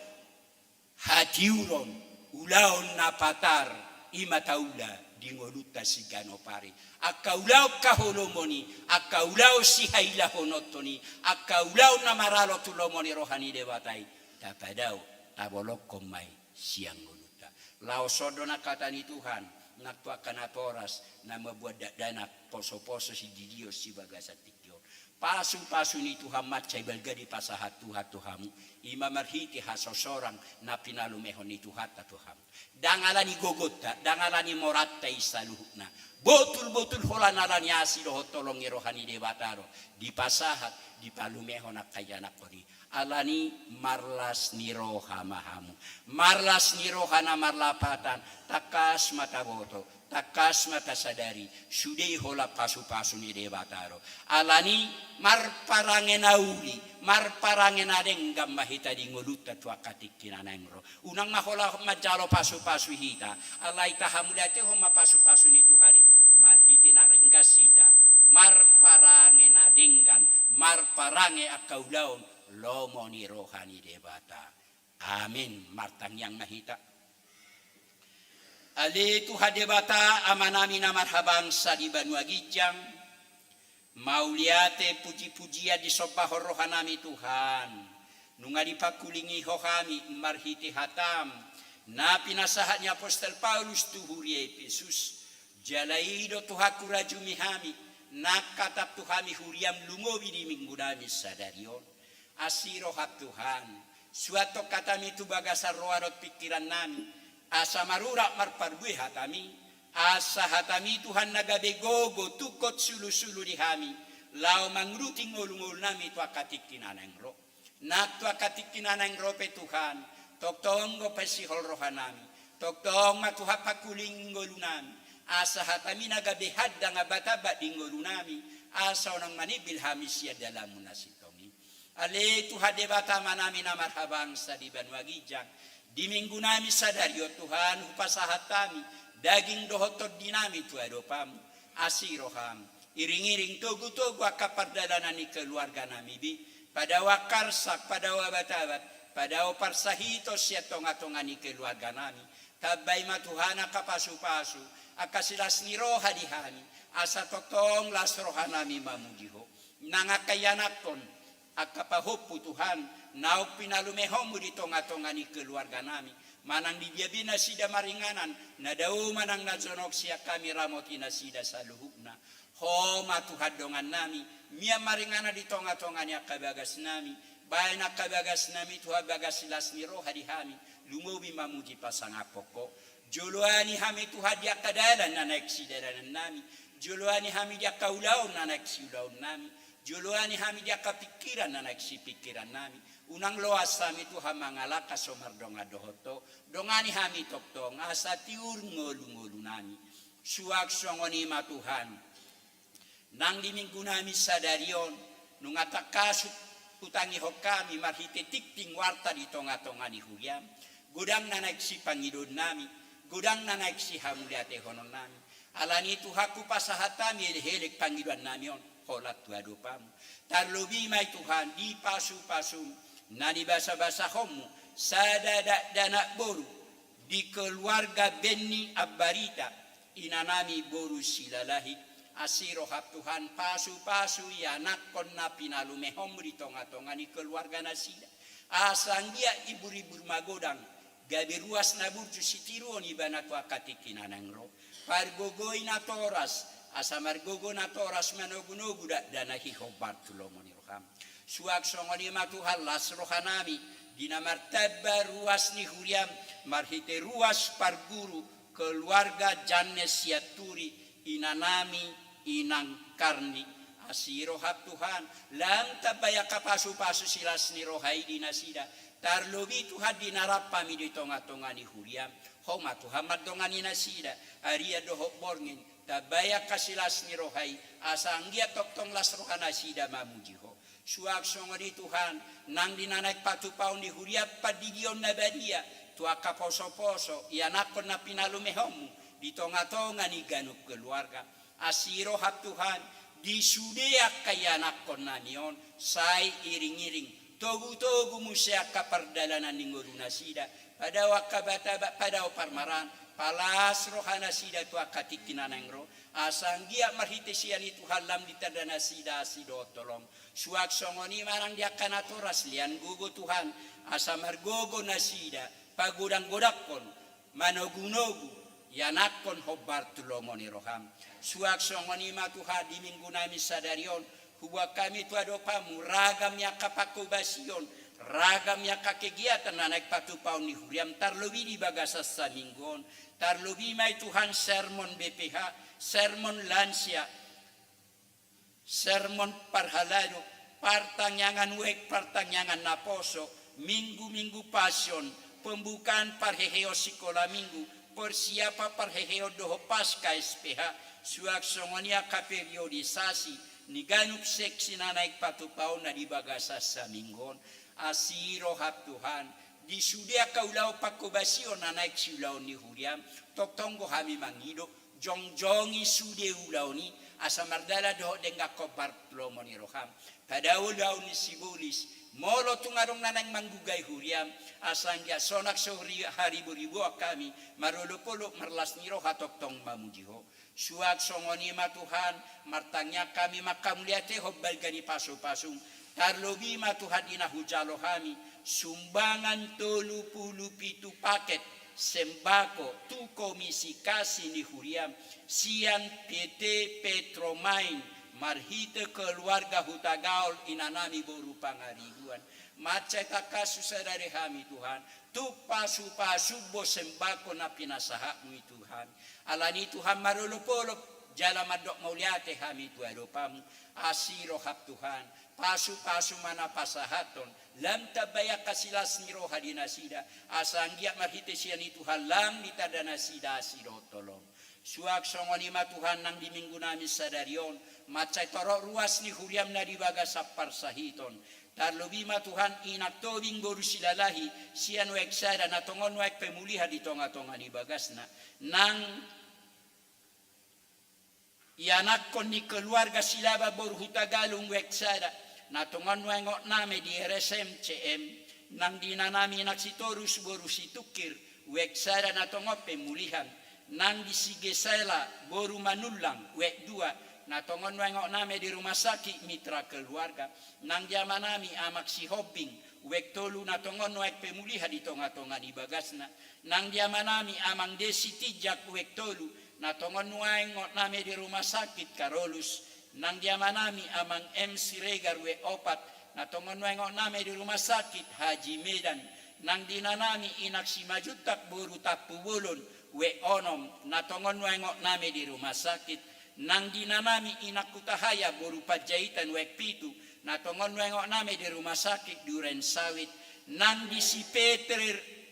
hatiuron, ulaon na patar, i ma taula di ngolunta siganup ari. Angka ulaon haholomon i, angka ulaon sihailahononhon i, angka ulaon na maralo tu lomo ni roha ni Debata i, tapadao, tabolongkon ma i sian ngolunta. Laos on do na hata ni Tuhan, nang tu angka natoras, na mambuat dakdanak posoposo sididion sibagasan tingki on. Pasupasu ni Tuhan mansai balga dipasahat Tuhan tu hamu, i ma marhite hasosorang na pinalumehon ni Tuhanta tu hamu. Ndang alani gogonta, ndang alani moranta i saluhutna. Botulbotul holan alani asi dohot holong ni roha ni Debata do dipasahat, dipalumehon angka ianakhon i. Alani marlas ni roha ma hamu. Marlas ni roha na marlapatan, tangkas ma taboto, tangkas ma tasadari, sude i holan pasupasu ni Debata do. Alani marparange na uli, marparange na denggan ma hita di ngolunta tu angka tingki na naeng ro. Unang ma holan manjalo pasupasu hita, alai tahamauliatehon ma pasupasu ni Tuhan i, marhite na ringgas hita marparange na denggan, marparange angka ulaon lomo ni roha ni Debata. Amen. Martangiang ma hita. Ale Tuhan Debata, Amanami na marhabangsa di banua ginjang, mauliate pujipujian disombahon rohanami Tuhan, nunga dipangkulingi Ho hami marhite hataM, na pinasahat ni apostel Paulus tu huria Epesus. Jala i do Tuhanku rajumi hami, nang hatap tu hami huriaM lumobi di minggunami sadari on. Asi rohaM Tuhan, suanhon hatami tu bagasan roha dohot pingkirannami, asa marurat marparbue hatami, asa hatami Tuhan na gabe gogo tungkot sulusulu di hami, laho manguduti ngolungolunami tu angka tingki na naeng ro. Nang tu angka tingki na naeng ro pe Tuhan, tongtong do pasihol rohanami, tongtong ma Tuhan pangkulingi ngolunami, asa hatami na gabe handang ambat-ambat di ngolunami, asa unang manimbil hami sian dalanMu na sintong i. Ale Tuhan Debata Amanami na marhabangsa di banua ginjang, di minggunami sadari on Tuhan, hupasahat hami daging dohot tondinami tu adopanMu. Asi rohaM, iring-iring togu-togu angka pardalanan ni keluarganami be, padao angka arsak, padao abat-abat, padao parsahiton sian tonga-tonga ni keluarganami. Tambai ma Tuhan angka pasu-pasu, angka silas ni roha di hami, asa tongtong las rohanami mamuji Ho. Nang angka ianakhon, angka pahompu Tuhan, naung pinalumehonMu di tonga-tonga ni keluarganami, manang di dia be nasida maringanan, na dao manang na jonok sian hami ramoti nasida saluhutna. Ho ma Tuhan dongannami, mian maringanan di tonga-tonga ni angka bagasnami, baen angka bagasnami Tuhan bagas silas ni roha di hami, lumobi mamuji pasangaphon Ho. Joloani hami Tuhan di angka dalan na naeng sidalanannami, joloani hami di angka ulaon na naeng siulaonnami, joloani hami di angka pingkiran na naeng sipingkirannami, unang loas hami Tuhan mangalangka so mardongan dohot Ho, dongani hami tongtong asa tiur ngolu-ngolunami. Suang songon i ma Tuhan, nang di minggunami sadari on, nunga tangkas hutangihon hami marhite tingting warta di tonga-tonga ni huriaM, godang na naeng sipangidoonnami, godang na naeng sihamauliatehononnami. Alani i Tuhan, hupasahat hami elek-elek pangidoannami on holan tu adopanMu. Tarlobi ma i Tuhan di pasu-pasuM na nibasa-basahonMu, sada dakdanak boru di keluarga Benny Ambarita, inanami boru Silalahi. Asi rohaM Tuhan, pasu-pasu ianakhon na pinalumehonMu di tonga-tonga ni keluarga nasida, asa anggiat ibur-ibur magodang, gabe ruas na burju sitiruon ibana tu angka tingki na naeng ro. Pargogoi natoras, asa margogo natoras manogu-nogu dakdanak i hombar tu lomo ni rohaM. Suang songon i ma Tuhan las rohanami di na martamba ruas ni huriaM marhite ruas parguru keluarga Janne Sianturi, inanami Inang Karni. Asi rohaM Tuhan, lam tambai angka pasu-pasu silas ni roha i di nasida, tarlobi Tuhan di na rap hami di tonga-tonga ni huriaM. Ho ma Tuhan mandongani nasida, arian dohot borngin, tambai angka silas ni roha i, asa anggiat tongtong las roha nasida mamuji Ho. Suang songon i Tuhan, nang di na naeng patupaon ni huriaM pandidion na badia tu angka poso-poso ianakhon na pinalumehonMu di tonga-tonga ni ganup keluarga. Asi rohaM Tuhan, di sude angka ianakhonnami on, sai iring-iring togu-togu muse angka pardalanan ni ngolu nasida, padao angka abat-abat, padao parmaraan, palas roha nasida tu angka tingki na naeng ro, asa anggiat marhite sian i Tuhan lam ditanda nasida asi dohot holong. Suang songon i ma nang di angka natoras, lean gogo Tuhan, asa margogo nasida pagodang-godangkon, manogu-nogu ianakhon hombar tu lomo ni rohaM. Suang songon i ma Tuhan, di minggunami sadari on, huboan hami tu adopanMu ragam ni angka pangkobasion, ragam ni angka kegiatan na naeng patupaon ni huriaM, tarlobi di bagasan saminggu on. Tarlobi ma i Tuhan sermon B P H, sermon lansia, sermon parhalado, partangiangan wijk, partangiangan naposo, minggu-minggu Pasion, pembukaan parheheon sikola minggu, persiapan parheheon dohot Paskah S P H, suang songon i angka periodisasi ni ganup seksi na naeng patupaonna di bagasan saminggu on. Asi rohaM Tuhan, di sude angka ulaon pangkobasion na naeng siulaon ni huriaM, tongtong do hami mangido, jongjongi sude ulaon i, asa mardalan dohot denggan hombar tu lomo ni rohaM. Padao ulaon ni sibolis, molo tung adong na naeng manggugai huriaM, asa anggiat sonang so ri-, hariboriboan hami, marolopolop marlas ni roha tongtong mamuji Ho. Suang songon i ma Tuhan, martangiang hami manghamauliatehon balga ni pasu-pasuM, tarlobi ma Tuhan di na hujalo hami sumbangan tolu pulu pitu paket sembako tu Komisi Kasi ni huriaM sian P T Petromain marhite keluarga Hutagaol, inanami boru Pangaribuan. Mansai tangkas husadari hami Tuhan, tung pasu-pasuM do sembako na pinasahatMu i Tuhan. Alani i Tuhan, marolopolop jala mandok mauliate hami tu adopanMu. Asi rohaM Tuhan, pasu-pasu ma na pasahathon, lam tambai angka silas ni roha di nasida, asa anggiat marhite sian i Tuhan lam ditanda nasida asi dohot holong. Suang songon i ma Tuhan, nang di minggunami sadari on, mansai torop ruas ni huriaM na di bagasan parsahiton, Tarlobi ma Tuhan inang Tobing boru Silalahi, sian Oeng sada, na tongon nuaeng pemulihan di tonga-tonga ni bagasna. Nang ianakhon ni keluarga Silaban boru Hutagalung Oeng sada, na tongon nuaeng ongnami di R S M C M, nang di inanami inang Sitorus boru Situngkir Oeng sada, na tongon pemulihan, nang di si Gesela boru Manullang Oeng dua, na tongon nuaeng ongnami di rumah sakit Mitra Keluarga, nang di amanami amang Sihombing Oeng tolu, na tongon nuaeng pemulihan di tonga-tonga ni bagasna, nang di amanami amang Desi Tinjak Oeng tolu, na tongon nuaeng ongnami di rumah sakit Karolus, nang di amanami amang M Siregar Oeng opat, na tongon nuaeng ongnami di rumah sakit Haji Medan, nang di inanami inang Simanjuntak boru Tampubolon Oeng onom, na tongon nuaeng ongnami di rumah sakit, nang di inanami inang Hutahaean boru Panjaitan Oeng pitu, na tongon nuaeng ongnami di rumah sakit Duren Sawit, nang di si Peter,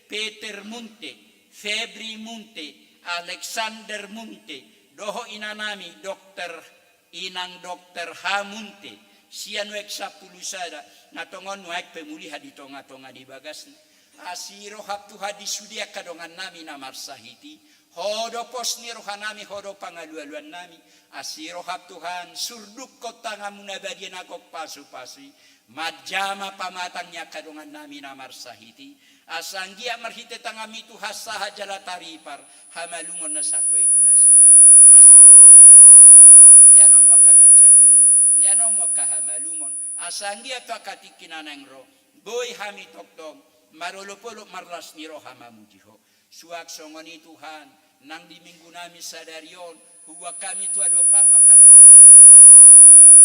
Peter Munte, Febri Munte, Alexander Munte, dohot inanami dokter, inang dokter Hamunte, sian Oeng sampulu sada, na tongon nuaeng pemulihan di tonga-tonga ni bagasna. Asi roham Tuhan di sude angka dongannami na marsahit i, Ho do pos ni rohanami, Ho do pangalualuannami. Asi roham Tuhan, surdukkon tanganmu na badia na gok pasu-pasu i, manjama pamatang ni angka dongannami na marsahit i. Asa anggiat marhite tanganmi Tuhan sahat jala taripar hamalumon na sangkoi tu nasida. Masihol dope hami Tuhan, leanonmu angka ganjang ni umur, leanonmu angka hamalumon, asa anggiat tu angka tingki na naeng ro, boi hami tongtong marolop-olop marlas ni roha mamuji Ho. Suang songon i Tuhan, nang di minggunami sadari on, huboan hami tu adopanmu angka dongannami ruas ni huriam,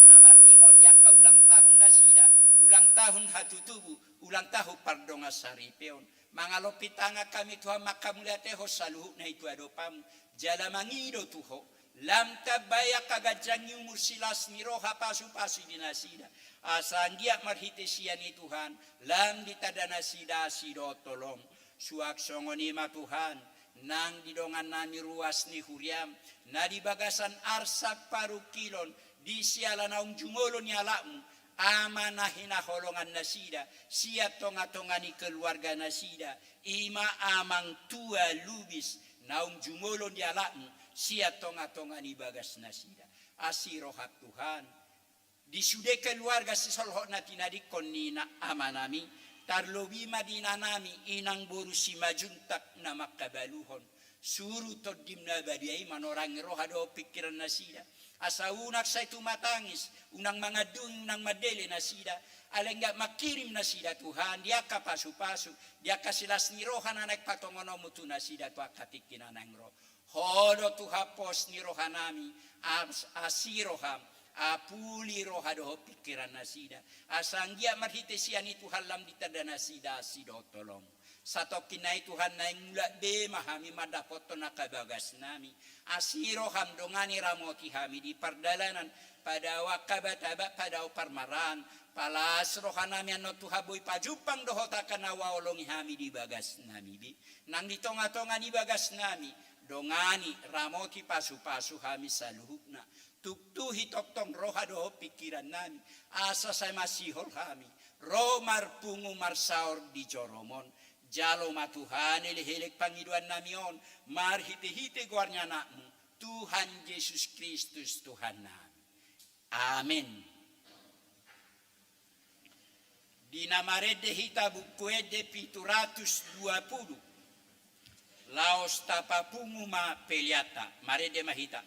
na marningot di angka ulang tahun nasida, ulang tahun hatutubu, ulang tahun pardongansaripeon. Mangalompi tangan hami Tuhan manghamauliatehon saluhutna i tu adopanmu, jala mangido tu Ho, lam tambai angka ganjang ni umur, silas ni roha, pasu-pasu di nasida, asa anggiat marhite sian i Tuhan, lam ditanda nasida asi dohot holong. Suang songon i ma Tuhan, nang di dongannami ruas ni huriam, na di bagasan arsak parungkilon, di siala naung jumolo ni alapmu, ama na hinaholongan nasida, sian tonga-tonga ni keluarga nasida, i ma amang tua Lubis, naung jumolo ni alapmu, sian tonga-tonga ni bagas nasida. Asi roham Tuhan, di sude keluarga sisolhot na tinadingkon ni ina amanami, tarlobi ma di inanami inang boru Simanjuntak na mangkabaluhon. Suru tondim na badia i manorangi roha dohot pingkiran nasida. Asa unang sai tumatangis, unang mangandungi, unang mandele nasida. Alai anggiat mangkirim nasida Tuhan, di angka pasu-pasu, di angka silas ni roha na naeng patongononmu tu nasida tu angka tingki na naeng ro. Ho do Tuhan pos ni rohanami, as-, asi roham, apuli roha dohot pingkiran nasida. Asa anggiat marhite sian i Tuhan lam ditanda nasida asi dohot holong. Satongkin na i Tuhan naeng mulak be ma hami mandapothon angka bagasnami. Asi roham dongani ramoti hami di pardalanan, padao angka batabat, padao parmaraan, palas rohanami annon Tuhan boi pajumpang dohot angka na huhaholongi hami di bagasnami be. Nang di tonga-tonga ni bagasnami, dongani, ramoti, pasu-pasu hami saluhutna. Tuktuhi tongtong roha dohot pingkirannami, asa sai masihol hami ro marpungu marsaor di jorom on. Jalo ma Tuhan elek-elek pangidoannami on, marhite-hite goar ni Anakmu, Tuhan Jesus Kristus Tuhannami. Amen. Di na marende hita Buku Ende pitu ratus dua pulu, laos tapapungu ma peleanta, marende ma hita.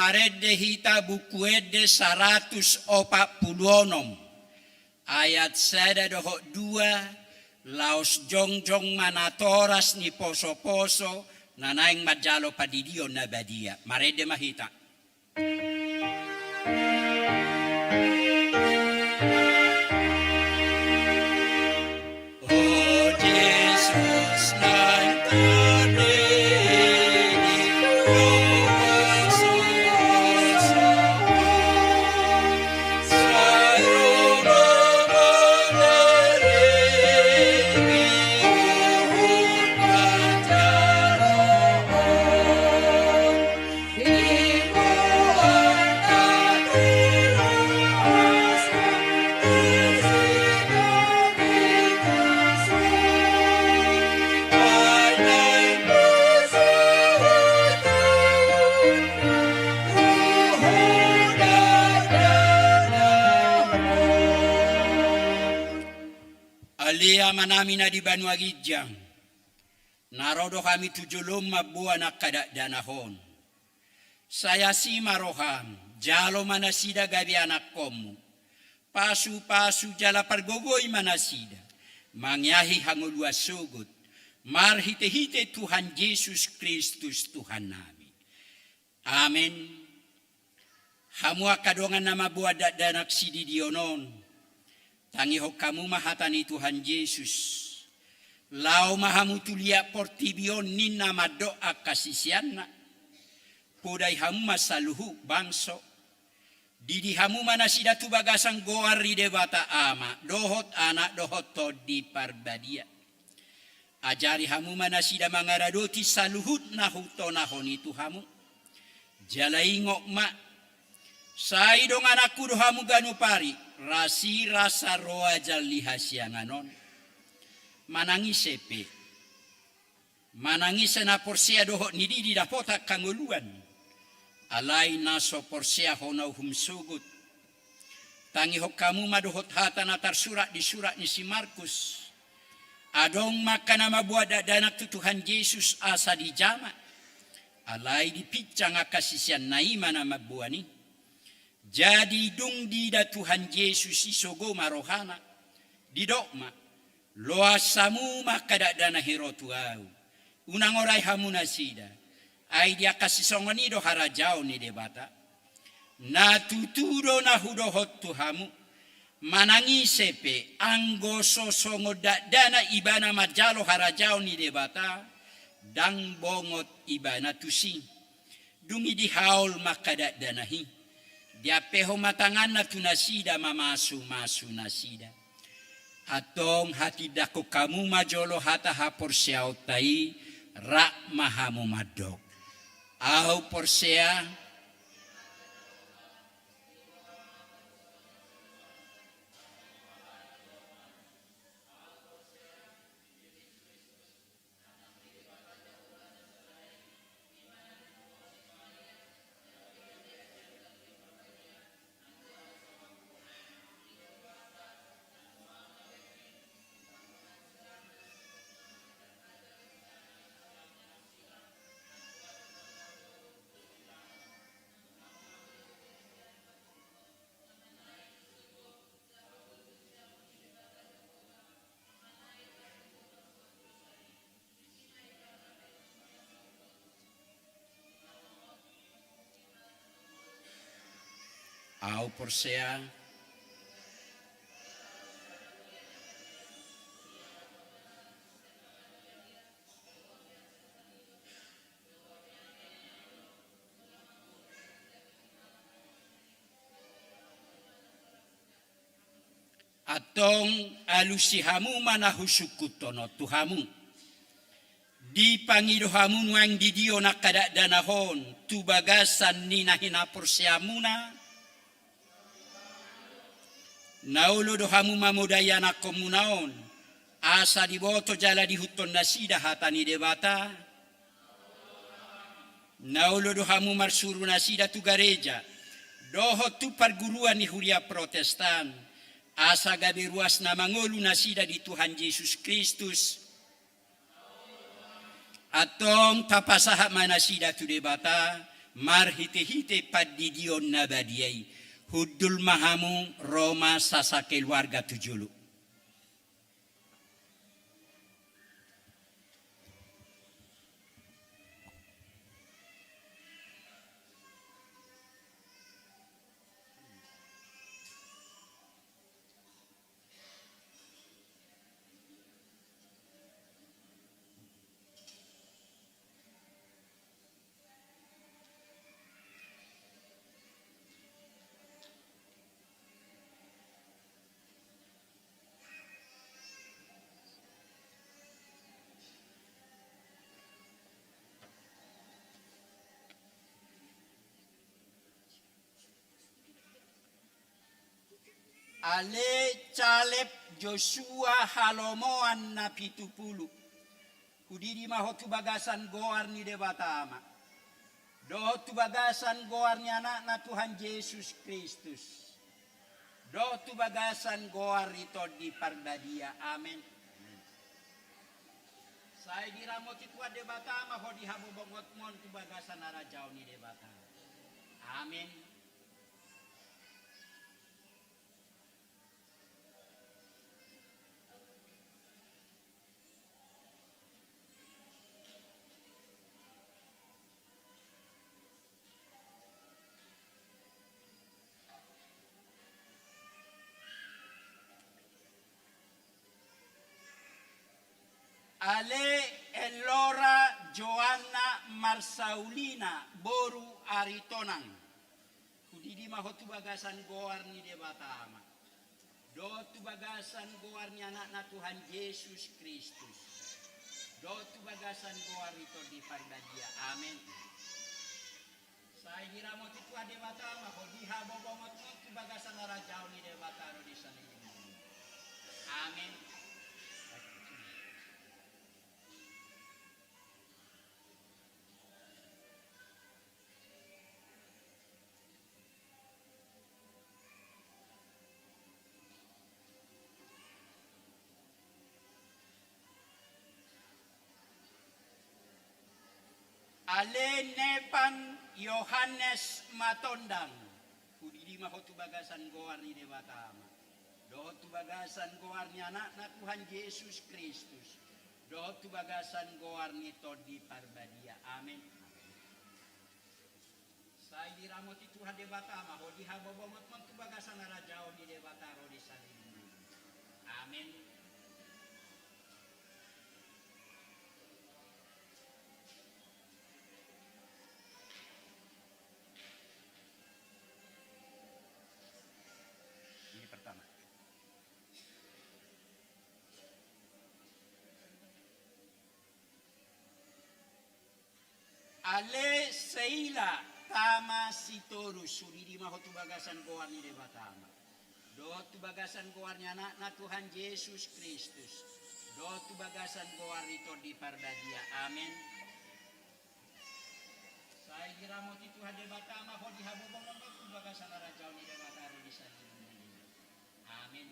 Marende hita Buku Ende saratus opat pulu onom, ayat sada dohot dua, laos jongjong ma natoras ni posoposo na naeng manjalo pandidion na badia. Marende ma hita. Ale Amanami na di banua ginjang, na ro do hami tu jolom mamboan angka dakdanak on. Sai asi ma roham, jalo ma nasida gabe anakkonmu. Pasupasu jala pargogoi ma nasida mangeahi hangoluan sogot, marhitehite Tuhan Jesus Kristus Tuhannami. Amen. Hamu angka dongan na mamboan dakdanak sididion on, tangihon hamu ma hata ni Tuhan Jesus. Laho ma hamu tu liat portibi on ninna mandok angka siseanna. Podai hamu ma saluhut bangso. Didi hamu ma nasida tu bagasan goar ni Debata Ama, dohot Anak, dohot Tondi Parbadia. Ajari hamu ma nasida mangaradoti saluhut na hutonahon i tu hamu. Jala ingot ma, sai dongananku do hamu ganup ari, rasirasa roa jala di hasiangan on. Manang ise pe, manang ise na porsea dohot ni didi dapotan hangoluan, alai na so porsea hona uhum sogot. Tangihon hamu ma dohot hata na tarsurat di surat ni si Markus. Adong ma angka na mamboan dakdanak tu Tuhan Jesus asa dijama. Alai dipinsang angka siseanna i ma na mamboan i. Jadi dung diida Tuhan Jesus i sogo ma rohana. Didok ma, loas hamu ma angka dakdanak i ro tu ahu. Unang orai hamu nasida. Ai di angka sisongon i do harajaon ni Debata. Na tutu do na hudohot tu hamu. Manang ise pe, anggo so songon dakdanak ibana manjalo harajaon ni Debata, ndang bongot ibana tusi. Dung i dihaol ma angka dakdanak i. Diampehon ma tanganna tu nasida mamasumasu nasida. Antong hatindangkon hamu ma jolo hata haporseaonta i, rap ma hamu mandok. Ahu porsea. Ahu porsea. Antong alusi hamu ma na husungkunhon on tu hamu. Dipangido hamu nuaeng didion angka dakdanak on tu bagasan ni na hinaporseaonmuna. Na olo do hamu mamodai anakkonmuna on, asa diboto jala diihuthon nasida hata ni Debata. Na olo do hamu marsuru nasida tu gareja dohot tu parguruan ni huria Protestan, asa gabe ruas na mangolu nasida di Tuhan Jesus Kristus. Antong tapasahat ma nasida tu Debata, Marhitehite pandidion na badia i, hundul ma hamu ro ma sasakeluarga tu jolo. Ale Caleb Josua Halomoan na pitu pulu. Hudidi ma ho tu bagasan goar ni Debata Ama. Dohot tu bagasan goar ni Anakna Tuhan Jesus Kristus. Dohot tu bagasan goar ni Tondi Parbadia. Amen. Sai diramoti Tuhan Debata ma ho di habobongonmon tu bagasan harajaon ni Debata. Amen. Ale Ellora Joanna Marsaulina boru Aritonang. Hudidi ma ho tu bagasan goar ni Debata Ama. Dohot tu bagasan goar ni Anakna Tuhan Jesus Kristus. Dohot tu bagasan goar ni Tondi Parbadia. Amen. Sai diramoti Tuhan Debata ma ho di habobongonmon tu bagasan harajaon ni Debata ro di saleleng. Amen. Ale Nepan Yohanes Matondang. Hudidi ma ho tu bagasan goar ni Debata Ama. Dohot tu bagasan goar ni Anakna Tuhan Jesus Kristus. Dohot tu bagasan goar ni Tondi Parbadia. Amen. Sai diramoti Tuhan Debata ma ho di habobongonmon tu bagasan harajaon ni Debata ro di saleleng. Amen. Ini pertama. Ale Seila tama Sitorus, hudidi ma ho tu bagasan goar ni Debata Ama. Dohot tu bagasan goar ni Anakna Tuhan Jesus Kristus. Dohot tu bagasan goar ni Tondi Parbadia. Amen. Sai diramoti Tuhan Debata ma ho di habobongonmon tu bagasan harajaon ni Debata ro di saleleng. Amen.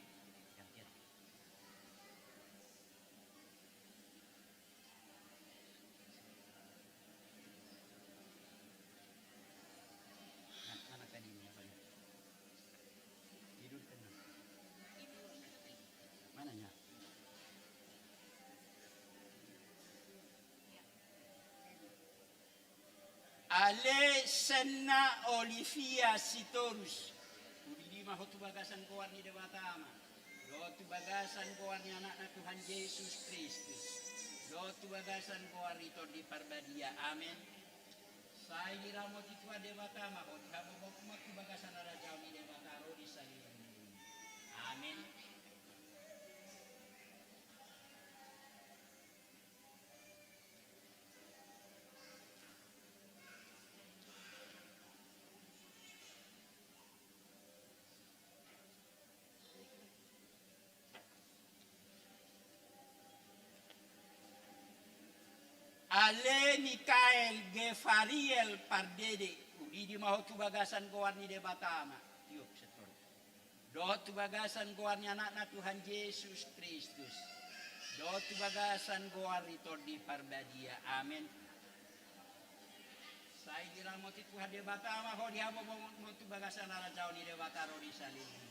Ale Senna Olivia Sitorus, hudidi ma ho tu bagasan goar ni Debata Ama, dohot tu bagasan goar ni Anakna Tuhan Jesus Kristus, dohot tu bagasan goar ni Tondi Parbadia. Amen. Sai diramoti Tuhan Debata ma ho di habobongonmon tu bagasan harajaon ni Debata ro di saleleng. Amen. Ale Mikael Gefariel Pardede, hudidi ma ho tu bagasan goar ni Debata Ama. Tiop setor. Dohot tu bagasan goar ni Anakna Tuhan Jesus Kristus. Dohot tu bagasan goar ni Tondi Parbadia. Amen. Sai diramoti Tuhan Debata ma ho di hamu, bongot ma tu bagasan harajaon ni Debata ro di saleleng.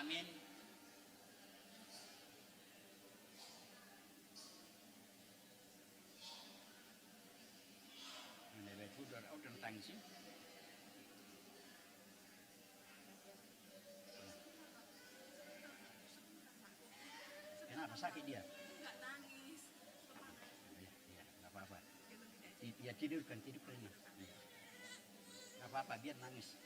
Amin. Ini baik, udah, udah tangis, ya. Kenapa, sakit dia? Iya, iya, nggak apa-apa. Ti-, ya, tidurkan, tidurkan ini. Iya. Nggak apa-apa, biar nangis.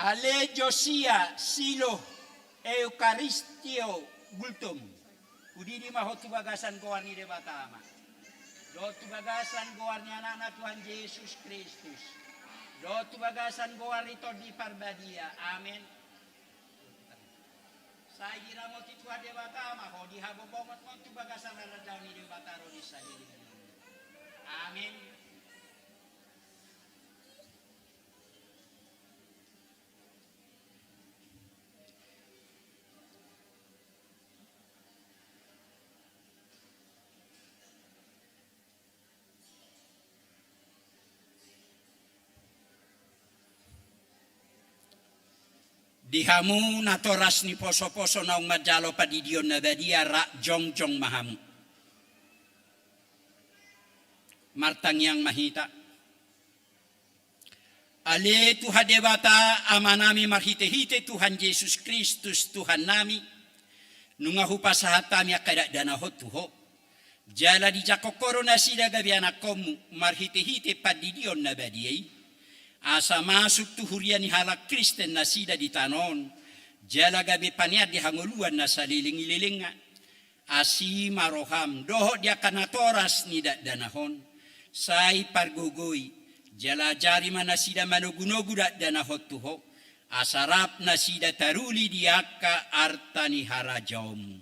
Alejosia, Silo, Eukaristio, Gultom. Hudidi ma ho tu bagasan goar ni Debata Ama, dohot tu bagasan goar ni Anakna Tuhan Jesus Kristus, dohot tu bagasan goar ni Tondi Parbadia. Amen. Sai diramoti Tuhan Debata ma ho di hamu, bongot ma tu bagasan harajaon ni Debata ro di saleleng. Amen. Di hamu natoras ni posoposo naung manjalo pandidion na badia, rap jongjong ma hamu. Martangiang ma hita. Ale Tuhan Debata Amanami, marhitehite Tuhan Jesus Kristus Tuhannami, nunga hupasahat hami angka dakdanahon tu Ho. Jala dijangkon Ho do nasida gabe anakkonmu marhitehite pandidion na badia i, asa masuk tu huria ni halak Kristen nasida di tano on, jala gabe panean di hangoluan na saleleng ni lelengna. Asi ma roham dohot di angka natoras ni dakdanahon, sai pargogoi jala ajari ma nasida manogunogu dakdanahon tu Ho, asa rap nasida taruli di angka arta ni harajaonmu.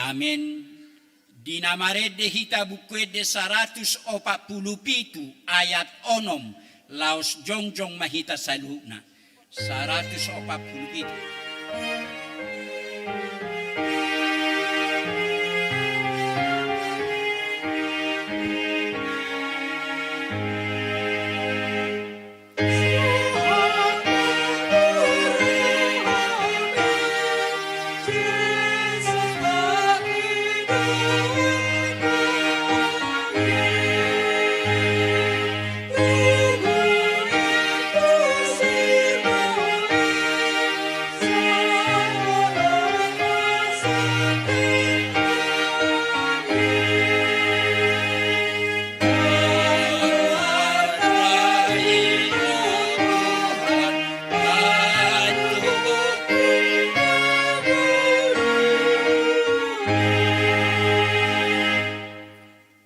Amen. Di na marende hita Buku Ende saratus opat pulu pitu ayat onom, laos jongjong ma hita saluhutna. Saratus opat pulu pitu.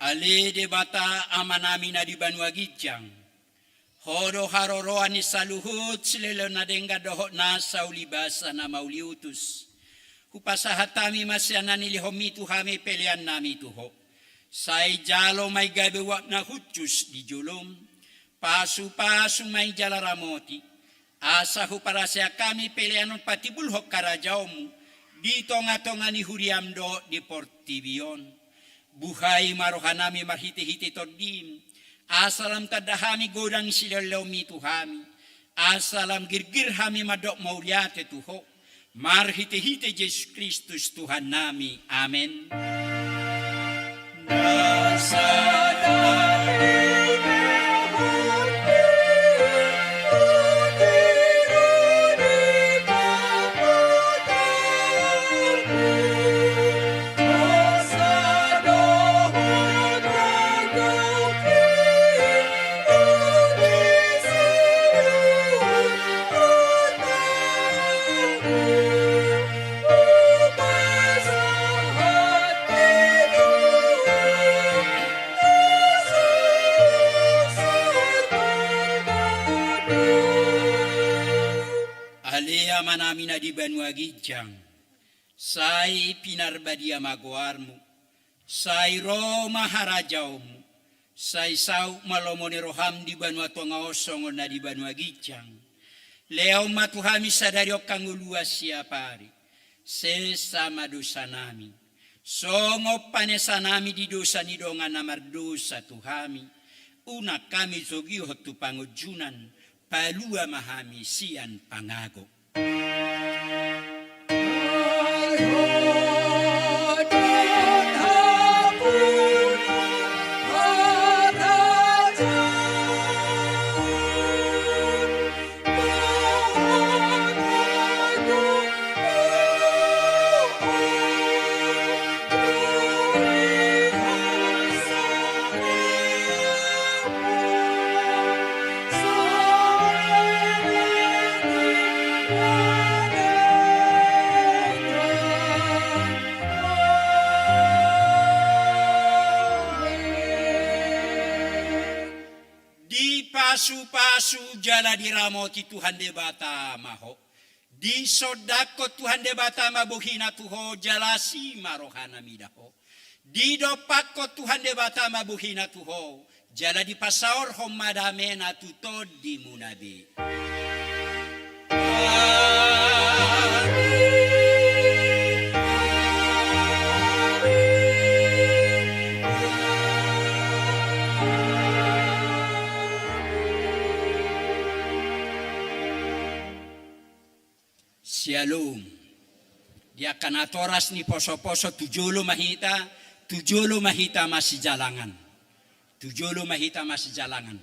Ale Debata Amanami na di banua ginjang, Ho do haroroan ni saluhut silehon na denggan dohot nasa ulibasa na mauliutus. Hupasahat hami ma sian na nilehonmi tu hami peleannami tu Ho. Sai jalo ma i gabe uap na hushus di jolom. Pasupasu ma i jala ramoti, asa huparaseak hami pelean on patimbulhon harajaonmu di tongatonga ni huriam dohot di portibi on. Buhai ma rohanami marhitehite Tondim, asa lam tanda hami godang silehonlehonmi tu hami, asa lam girgir hami mandok mauliate tu Ho, marhitehite Jesus Kristus Tuhannami. Amen. Ale Amanami na di banua ginjang, sai pinarbadia ma goarmu, sai ro ma harajaonmu, sai saut ma lomo ni roham di banua tonga on songon na di banua ginjang. Lehon ma tu hami sadari on hangoluan siapari. Sesa ma dosanami, Songon panesanami di dosa ni dongan na mardosa tu hami, unang hami togihon tu pangunjunan, palua ma hami sian pangago. Dipasupasu jala diramoti Tuhan Debata ma ho. Disondangkon Tuhan Debata ma bohina tu ho jala asi ma rohana mida ho. Didompakkon Tuhan Debata ma bohina tu ho jala dipasaorhon ma damena tu tondimuna be. Syalom. Di angka natoras ni posoposo, tu jolo ma hita, tu jolo ma hita masijalangan. Tu jolo ma hita masijalangan.